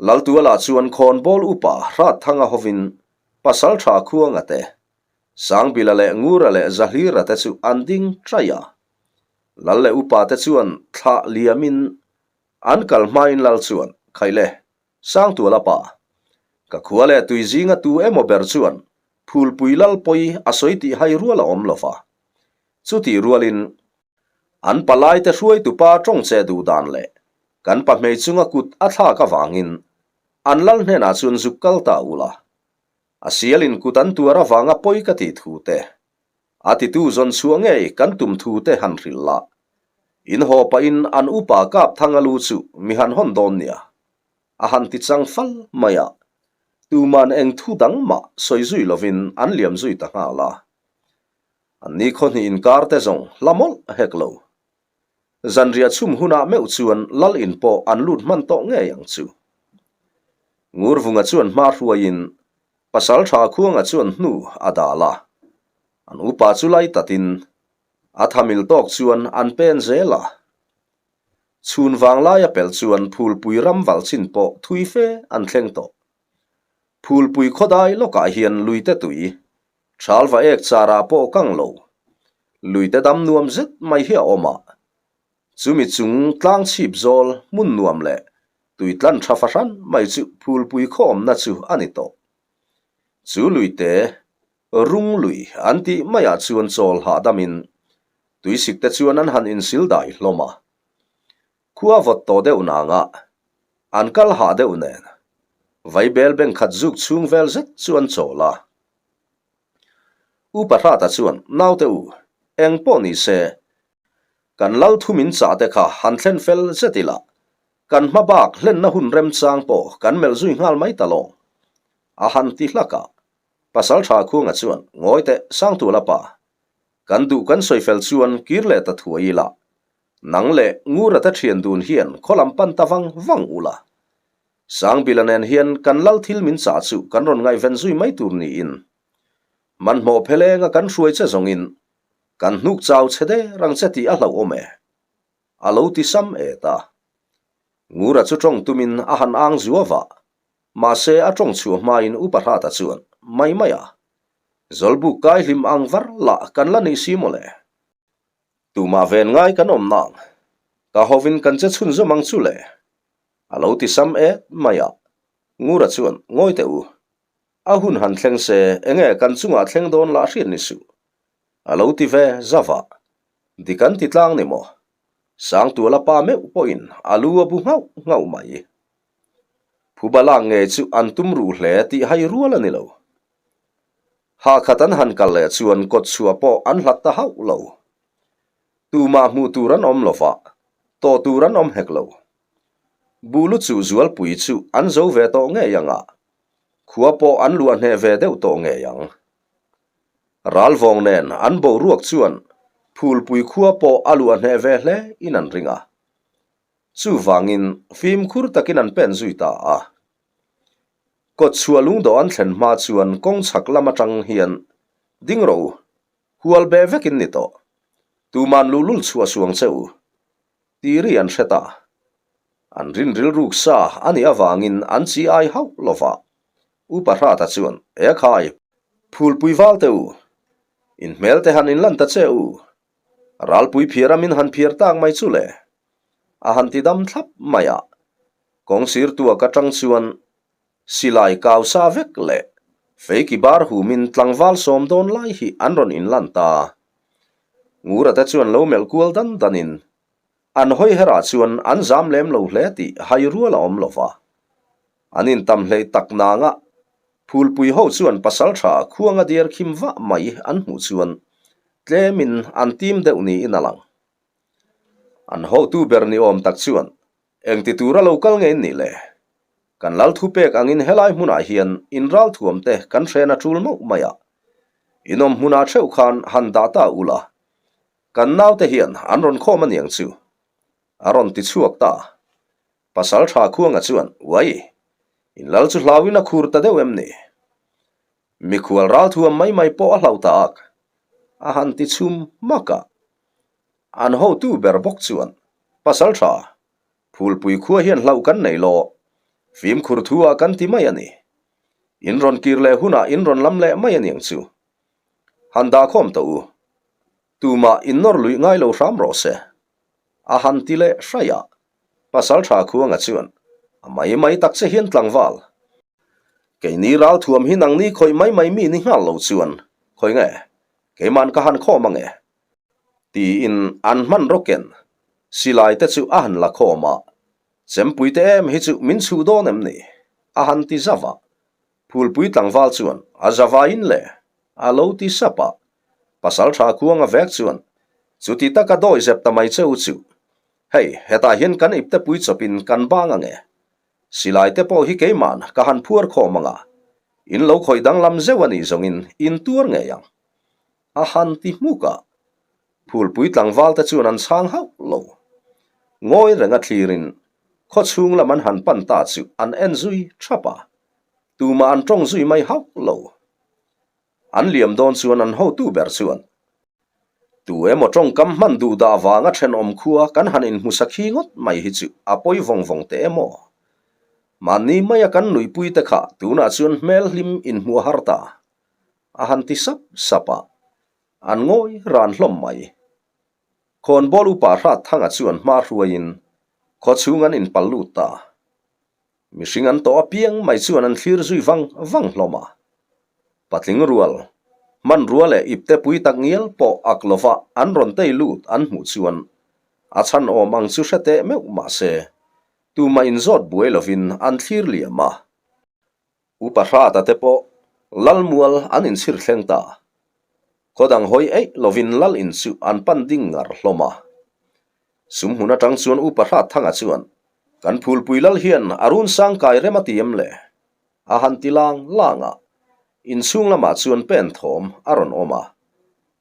Speaker 1: Laltualah chuan khawnbawl upa Hratthanga hovin Pasalṭha Khuanga te, Sangbila leh Ngura leh Zahlira te chu an ding ṭaih a. Lal leh upa te chuan thlah liamin an kal hmain Lal chuan, Khaile, Sangtuala pa, ka khua leh tui zinga tu emaw ber chuan Phulpui lal pawi a sawi tih hai rual a awm lo va. Chutih rualin, an palaite hruaitupa tawng che duh dan leh kan pahmei chunga kut a thlak avangin an lal hnenah chuan zuk kal ta ula. A sialin kut an tuar avanga pawi ka tih thu te, a titu zawn chhuah ngei kan tum thu te han hrilh la. In haw pahin an upa Kapthanga lu chu mi han hawn dawn nia. A han ti chang fal mai a, tuman eng thu dang mah sawi zui lovin an liam zui ta nghal a. An ni khaw hnih inkar te zawng hla mawlh hek lo. Zanriah chhum hunah meuh chuan lal in pawh an lut hman tawh ngei ang chu. Ngurvunga chuan hma hruaiin Pasaltha Khuanga chuan hnu a dal a, an upa chu lai tatin. A thamil tawk chuan an pen zel a. Chhun vanglaia pel chuan Phulpui ram val chin pawh thui fe an thleng tawh. Phulpui khawdai lawkah hian luite tui, Thalva ek charah pawh kang lo, luite dam nuam zet mai hi a awm a. Chumi chung tlang chhip zawl hmun nuam leh tui tlan tha fahran mai chu Phulpui khaw awmna chu a ni tawh. Chu luite rung lui an tih maiah chuan chawl hahdamin tuisik te chuan an han insil dai hlawm a. Khua vawt tawh deuh nangah an kal hah deuh nen vaibel beng khat zuk chhung vel zet chu an chawl a. Upa Hrata chuan, Naute u, eng pawh ni se, kan lal thu min chah te kha han thlen fel zet ila, kan hma bak hlenna hun remchang pawh kan melh zui nghal mai ta lawng, a han ti hlak a. Pasaltha Khuanga chuan, Ngawi teh, Sangtuala pa, kan duh kan sawi fel chuan kir leh ta thuai ila, nang leh Ngurata thian dun hian khaw lam pan ta vang vang ula, Sangbila nen hian kan lal thil min chah chu kan rawn ngaihven zui mai tur niin hmanhmawh phelenga kan hruai che zawngin kan hnuk chau che der ang che tih a hlauhawm e, a lo ti sam et a. Ngura chu tawng tumin a han ang zuau a, mahse a tawng chhuah hmain Upa Hrata chuan mai mai a, Zawlbuk kai hlim ang var lah kan la nih si mawle. Tumah ven ngai kan awm nang, ka hovin kan che chhunzawm ang chu le. A lo ti sam et mai a, Ngura chuan, Ngawi teh u, a hun han thleng se enge kan chungah thleng dawn lah hriat ni suh. A lo ti ve zauh a, Dik an ti tlang ni maw? Sangtuala pa meuh pawhin a lu a bu nghauh nghauh mai. Phuba lak ngei chu an tum ruh hle tih hai rual a ni lo. Hakhat an han kal leh chuan kawtchhuah pawh an hlat ta hauh lo. Tumah hmuh tur an awm lo va, tawh tur an awm hek lo. Buhlu chuh zualpui chu an zo ve tawh ngei ang a, khua pawh an luah hneh ve deuh tawh ngei ang. Ralvawng nen an boruak chuan Phulpui khua pawh a luah hneh ve hle in an ring a. Chuvangin fimkhur takin an pen zui ta a. Kawtchhuah lungdawh an thlen hma chuan kawng chhak lam atang hian ding rawh u, hual be vekin ni tawh. Tuman luhlul chhuah suang che u. Ti ri an hre ta. An rin rilruk sa a nih avangin an chi ai hauh lo va. Upa Hrata chuan, E khai, phulpui val teh u. In hmel te han inlan ta che u. Ralpui phiar a min han phiar tak mai chu le. A han ti dam thlap mai a. Kawng sir tuak atang chuan Silai kau sa vek leh feiki bar humin tlangval sawm dawn lai hi an rawn inlan ta. Ngura te chuan lo melh kual dan danin an hawi herah chuan an zam lem lo hle tih hai rual a awm lo va. An intam hleih tak nanga Phulpui ho chuan pasal tha khuanga diar khim vah mai an hmuh chuan tlemin an tim deuh niin a lang. An hotu ber ni awm tak chuan Engti tura lo kal nge in nih le? Kan lal thupek angin helai hmunah hian in ralthuam te kan hren a tul mauh mai a. In awm hmunah theuh khan han dah ta ula. Kan naute hian an rawn khawm aniang chu. A rawn ti chhuak ta. Pasal tha Khuanga chuan, Uai! In lal chu hlauin a khur ta deuh em ni? Mikhual ralthuam mai mai pawh a hlauh ta ak. A han ti chhum hmak a. An hotu ber bawk chuan, Pasal tha, Phulpui khua hian hlauh kan nei lo, fimkhur thu ah kan ti mai a ni. In rawn kir leh hunah in rawn lam leh mai a niang chu. Han dahkhawm tawh u. Tumah in nawr luih ngai lo hram rawh se. A han ti leh hraih a, Pasal tha Khuanga chuan, A mai mai tak che hian tlangval. Keini ralthuam hi nangni khawih mai mai mi ni nghal lo chuan, khawi nge, keiman ka han khawm ange. Tiin an hman rawken silai te chu a han la khawm a, Chempui te em hi chu min chhuh dawn em ni? a han ti zauh a. Phulpui tlangval chuan a zavaiin le a lo ti sap a. Pasaltha Khuanga vek chuan chuti taka dawi zep ta mai che u chu, hei hetah hian kan iptepui chawpin kan bang ange. Silai te pawh hi keiman ka han phuar khawm anga, in lo khawih danglam zeuh a nih zawngin in tuar ngei ang. A han ti hmuk a, Phulpui tlangval te chuan an chhang hauh lo. Ngawi renga thlirin khaw chhung lam an han pan ta chu an en zui thap a, tumah an tawng zui mai hauh lo. An liam dawn chuan an hotu ber chuan. Tu emaw tawngkam hman duh dah vanga thenawm khua kan han inhmu sakhi ngawt mai hi chu a pawi vawng vawng teh em aw. Mahni maia kan nuihpui te kha tunah chuan hmel hlim inhmu a har ta. A han ti sap sap a, an ngawi ran hlawm mai. Khawnbawl upa hrat thanga chuan hma hruaiin khawchhung an inpal lut ta. Mihring an tawh apiang mai chuan an thlir zui vang vang hlawm a. Patling rual, hmanrua leh ipte pui tak ngial pawh ak lova an rawn tei lut an hmuh chuan a chhan awm ang chu hre teh meuh mah se, tumah inzawt buai lovin an thlir liam a. Upa Hrata te pawh Lalmual an inchhir thleng ta. Khaw dang hawi eih lovin Lal in chu an pan ding ngar hlawm a. Sumhmun atang chuan Upa Hratthanga chuan, Kan phulpui Lal hian a run sang kai rem a ti em le? A han ti lang lang a. Inchhung lamah chuan pen thawm a rawn awm a.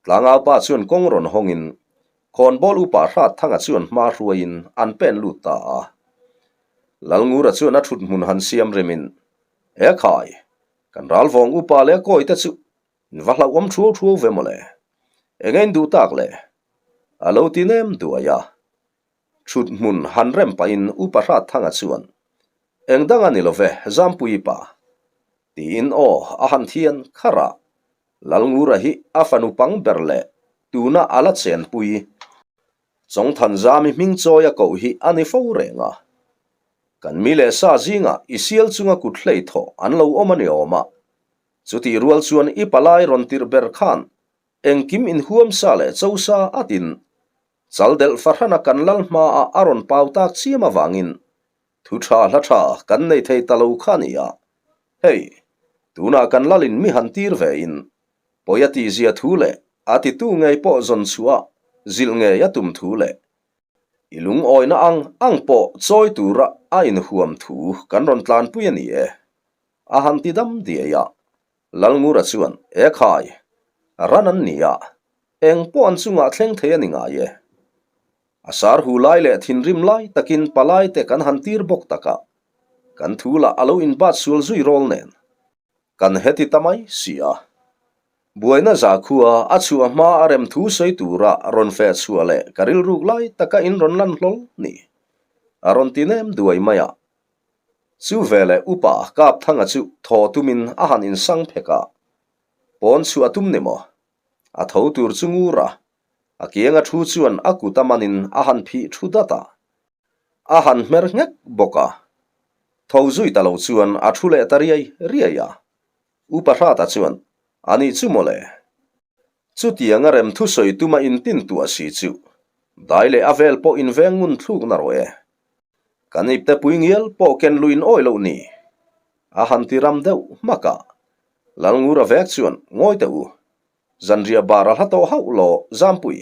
Speaker 1: Tlangaupa chuan kawng rawn hawngin Khawnbawl Upa Hratthanga chuan hma hruaiin an pen lut ta a. Lalngura chuan a thut hmun han siam remin, E khai, kan ralvawng upa leh a kawite chu in va hlauhawm thuau thuau ve mawle. Eng a in duh tak le? A lo ti nem duai a. Thut hmun han rem pahin Upa Hratthanga chuan, Eng dang a ni lo ve, Zampuii pa. Tiin aw a han thian kharh a. Lalngura hi a fanu pang ber leh tuna a la chenpui. Chawngthanzami hming chawi a koh hi a ni fo reng a. Kan mi leh sa zingah i sial chunga kut hlei thawh an lo awm a ni awm a. Chutih rual chuan i palai rawn tirh ber khan engkim inhuam sa leh cho sa atin chal delh fahrana kan lal hmaah a rawn pau tak chiam avangin thu tha hla tha kan nei thei ta lo kha a ni a. Hei, tunah kan lalin mi han tir ve in pawi a tihzia thu leh a titu ngei pawh zawn chhuah zilh ngei a tum thu leh i lungawina ang ang pawh chawi tura a inhuam thu kan rawn tlanpui a ni e. A han ti dam diai a, Lalngura chuan, E khai, ran an ni a, eng pawh an chungah thleng thei a ni ngai e. A sar hu lai leh thinrim lai takin palai te kan han tir bawk tak a, kan thu lah a lo inbat sual zui rawl nen. Kan heti ta mai si a. Buaina zakhua a chhuah hma a rem thu sawi tura rawn feh chhuah leh ka rilruk lai taka in rawn lan hlawl ni. A rawn ti nem duai mai a. Chu veleh upa Kapthanga chu thaw tumin a han insang phek a. Pawn chhuah a tum ni maw? A tho tur chu ngur a. A kianga thu chuan a kut a manin a han phih thu dat a. A han hmer nghek bawk a. Tho zui ta lo chuan a thu leh ta riai riai a. Upa Hrata chuan, A nih chu mawle. Chutianga rem thusawi tuma intin tuah si chu dai leh a vel pawh inveng ngun thluk na rawh e. Kan ipte pui ngial pawh ken luin awi loh ni. A han ti ram deuh hmak a. Lalngura vek chuan, Ngawi teh u. Zanriah bar a hla tawh hauh law Zampui.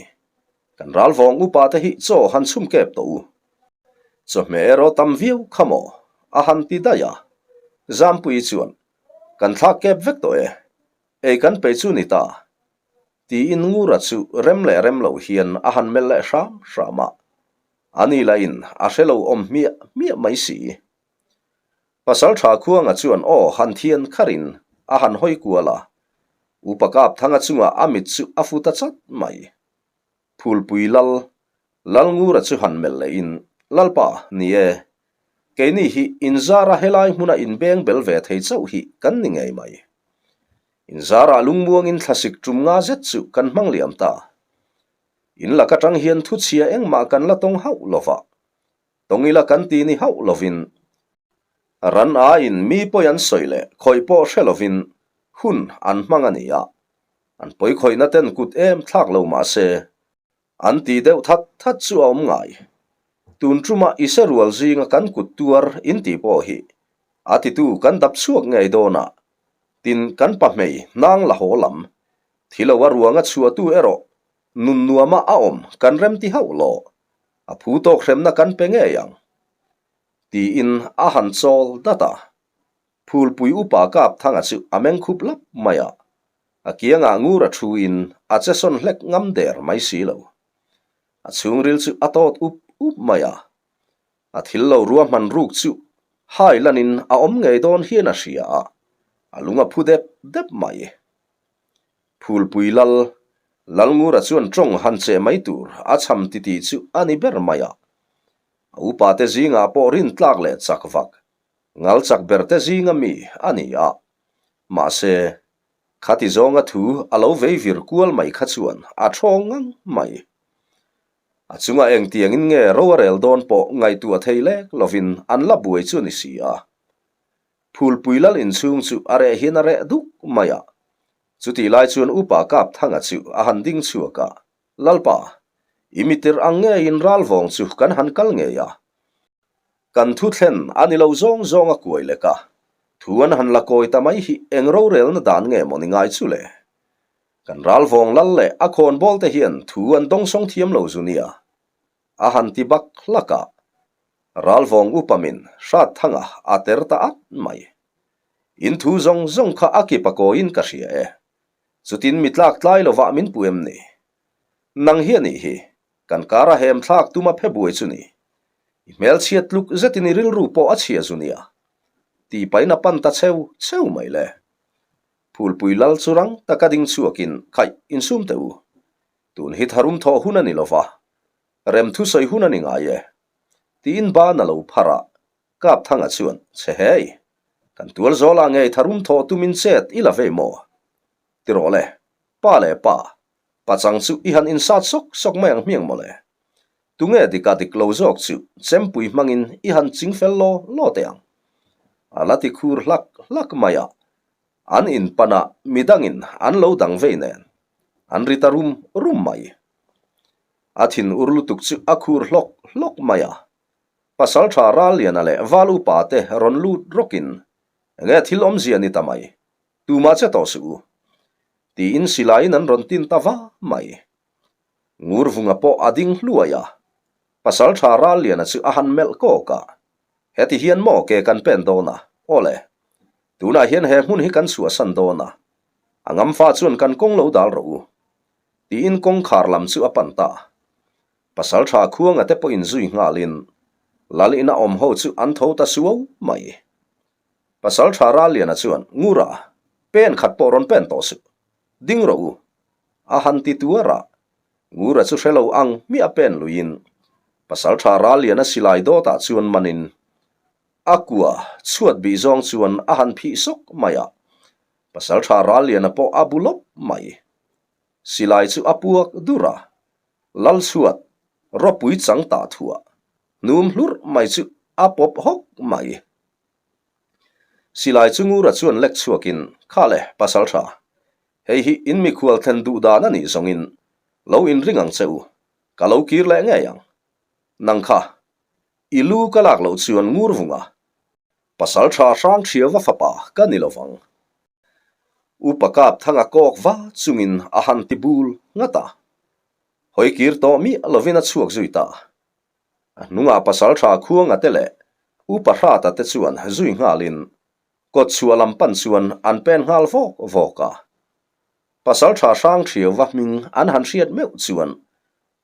Speaker 1: Kan ralvawng upa te hi chaw han chhum kep tawh u. Chawhmeh erawh tam viau kha maw? A han ti daih a. Zampui chuan, Kan thlak kep vek tawh e. Ei kan pe chu ni ta. Tiin Ngura chu rem leh rem lo hian a han melh leh hram hram a. Ani lahin a hre lo awm hmiah hmiah mai si. Pasalṭha Khuanga chuan aw han thian kharin a han hawi kual a, Upa Kapthanga chungah a mit chu a fu ta chat mai. Phulpui Lal, Lalngura chu han melh lehin, Lalpa, ni e, keini hi inzara helai hmuna inbeng bel ve thei chauh hi kan ni ngei mai. Inzarah lungmuangin thlasik tum nga zet chu kan hmang liam ta. In lak atang hian thuchhia engmah kan la tawng hauh lova, Tawngila kan ti ni hauh lovin, ran aiin mi pawi an sawi leh khawih pawh hre lovin hun an hmang a ni a, an pawi khawihna ten kut em thlak lo mah se, an ti deuh that that chu a awm ngai. Tun tuma i se rual zinga kan kut tuar in tih pawh hi a titu kan dap chhuak ngei dawn a, tin kan pahmei hnang la haw lam, thi lo a ruanga chhuahtu erawh nun nuama a awm kan remti hauh lo. A phu tawk hremna kan pe ngei ang, tiin a han chawl dat a. Phulpui upa Kapthanga chu a meng khup lap mai a, a kiangah ngur a thuin a che sawn hlek ngam der mai si lo. A chhungril chu a tawt up up mai a, a thil lo ruahman ruk chu hai lanin a awm ngei dawn hian a hria a, a lung a phu dep dep mai. Phulpui lal. Lalngura chuan ṭawng han cheh mai tur a cham titih chu a ni ber mai a. A upate zingah pawh rintlak leh chak vak, ngal chak berte zinga mi a ni a. Mahse, khati zawnga thu a lo vei vir kual mai kha chuan a ṭhawng ngang mai. A chunga engtiangin nge ro a rel dawn pawh ngaihtuah thei lek lovin an la buai chu a ni si a. Phulpui lal inchhung chu a reh hian a reh duk mai a. Chutih lai chuan Upa Kapthanga chu a han ding chhuak a, Lalpa, i mitir ang ngeiin ralvawng chu kan han kal ngei a. Kan thu thlen a ni lo zawng zawng a kuai lek a, thu an han la kawi ta mai hi eng rorelna dan nge maw ni ngai chu le? Kan ralvawng lal leh a khawnbawl te hian thu an dawngsawng thiam lo zu nia. A han ti bak hlak a, ralvawng upa min hrat thanga a ter ta at mai. In thu zawng zawng kha a kip a kawiin ka hria e. Chutin mi tlak tlai lovah min pu em ni? Nang hi a nih hi, kan kara hem thlak tuma phe buai chu ni. I hmelchhiat tluk zetin i rilru pawh a chhia zu nia. Tih pahin a pan ta cheu cheu mai le. Phulpui lal chu rang taka ding chhuakin khaih insum teh u. Tun hi tharum thawh hun a ni lova, rem thusawi hun a ni ngai e. Tiin ban a lo phar a, Kapthanga chuan, Che hei, kan tual zawlah ngei tharum thawh tumin chet i la vei maw? Ti rawh le, pa leh pa, pachang chu i han insat sawk sawk mai ang hmiang mawle. Tunge dika dik lo zawk chu chempui hmangin i han ching fel law law teh ang. A la ti khur hlak hlak mai a, An inpan a, midangin an lo dang vei nen. An ri ta rum rum mai. A thin ur lutuk chu a khur hlawk hlawk mai a. Pasaltha Ralliana leh Val upa te rawn lut rawkin, Enge thil awmzia ni ta mai? Tumah che tawh suh u. Tiin silaiin an rawn tin ta va mai. Ngurvunga pawh a ding hluai a. Pasaltha Ralliana chu a han melh kawk a. Heti hian maw ke kan pen dawn a? Aw le. Tunah hian he hmun hi kan chhuahsan dawn a. A ngamfa chuan kan kawng lo dal rawh u. Tiin kawngkhar lam chu a pan ta. Pasaltha Khuanga te pawhin zui nghalin Lal ina awm ho chu an tho ta suau mai. Pasaltha Ralliana chuan, Ngura, pen khat pawh rawn pen tawh suh. Ding rawh u. A han ti tuar a. Ngura chu hre lo ang hmiah pen luiin Pasaltha Ralliana silai dawtah chuan manin a kua chhuat bih zawng chuan a han phih sawk mai a, Pasaltha Ralliana pawh a bu lawp mai. Silai chu a puak dur a, Lal chhuat ropui chang tah thuah hnum hlurh mai chu a pawp hawk mai. Silai chu Ngura chuan lek chhuakin, Kha le, Pasaltha, Hei hi in mikhual thlen duh dan a nih zawngin lo inring ang che u, ka lo kir leh ngei ang. Nang kha, i lu ka lak loh chuan ngur vunga pasal tha hrang thiau va fapa ka ni lovang. Upa kap thanga kawk va chungin a han ti bul ngat a, hawi kir tawh miah lovin a chhuak zui ta. A hnungah pasal tha khuanga te leh upa hrata te chuan zui nghalin Kawt chhuah lam pan chuan an pen nghal vawk vawk a. Pasaltha hrang thiau va hming an han hriat meuh chuan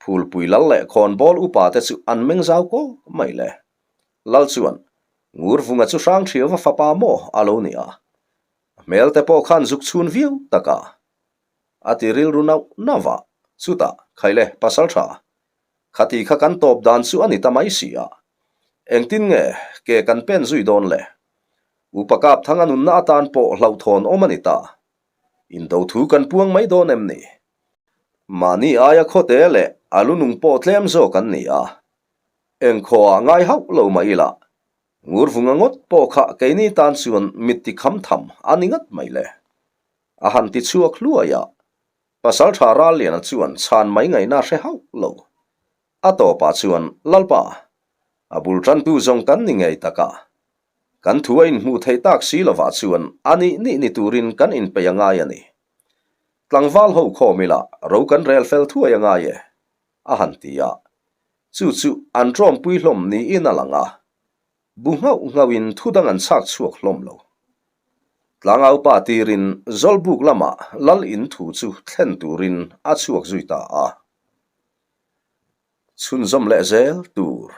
Speaker 1: Phulpui lal leh khawnbawl upa te chu an meng zau kawk mai le. Lal chuan Ngurvunga chu hrang thiau va fapa maw a lo ni a. A hmel te pawh khan zuk chhun viau tak a. A ti rilru nauh nauh a, chutah, Khaile, Pasaltha, Khati kha kan tawp dan chu a ni ta mai si a. Engtin nge ke kan pen zui dawn le? Upa Kapthanga nunna atan pawh hlauhthawn awm a ni ta. Indo thu kan puang mai dawn em ni? Mahni aia khawte leh a lunung pawh tlem zawk an ni a. Engkhawah ngai hauh lo mah ila, Ngurvunga ngawt pawh kha keini tan chuan mit ti kham tham a ni ngat mai le. A han ti chhuak hluai a. Pasalṭha Ralliana chuan chhan mai ngaihna hre hauh lo. A tawpah chuan, Lalpa, a bul ṭantu zawng kan ni ngei tak a. Kan thu a inhmuh theih tak si lovah chuan a nih nih ni turin kan inpeih a ngai a ni. Tlangval ho khawm ila ro kan rel fel thuai a ngai e, a han ti a. Chu chu an ṭawmpui hlawm niin a lang a. Bu nghauh nghauhin thu dang an chhak chhuak hlawm lo. Tlangaupa tirin Zawlbuk lamah Lal in thu chu thlen turin a chhuak zui ta a. Chhunzawm leh zel tur.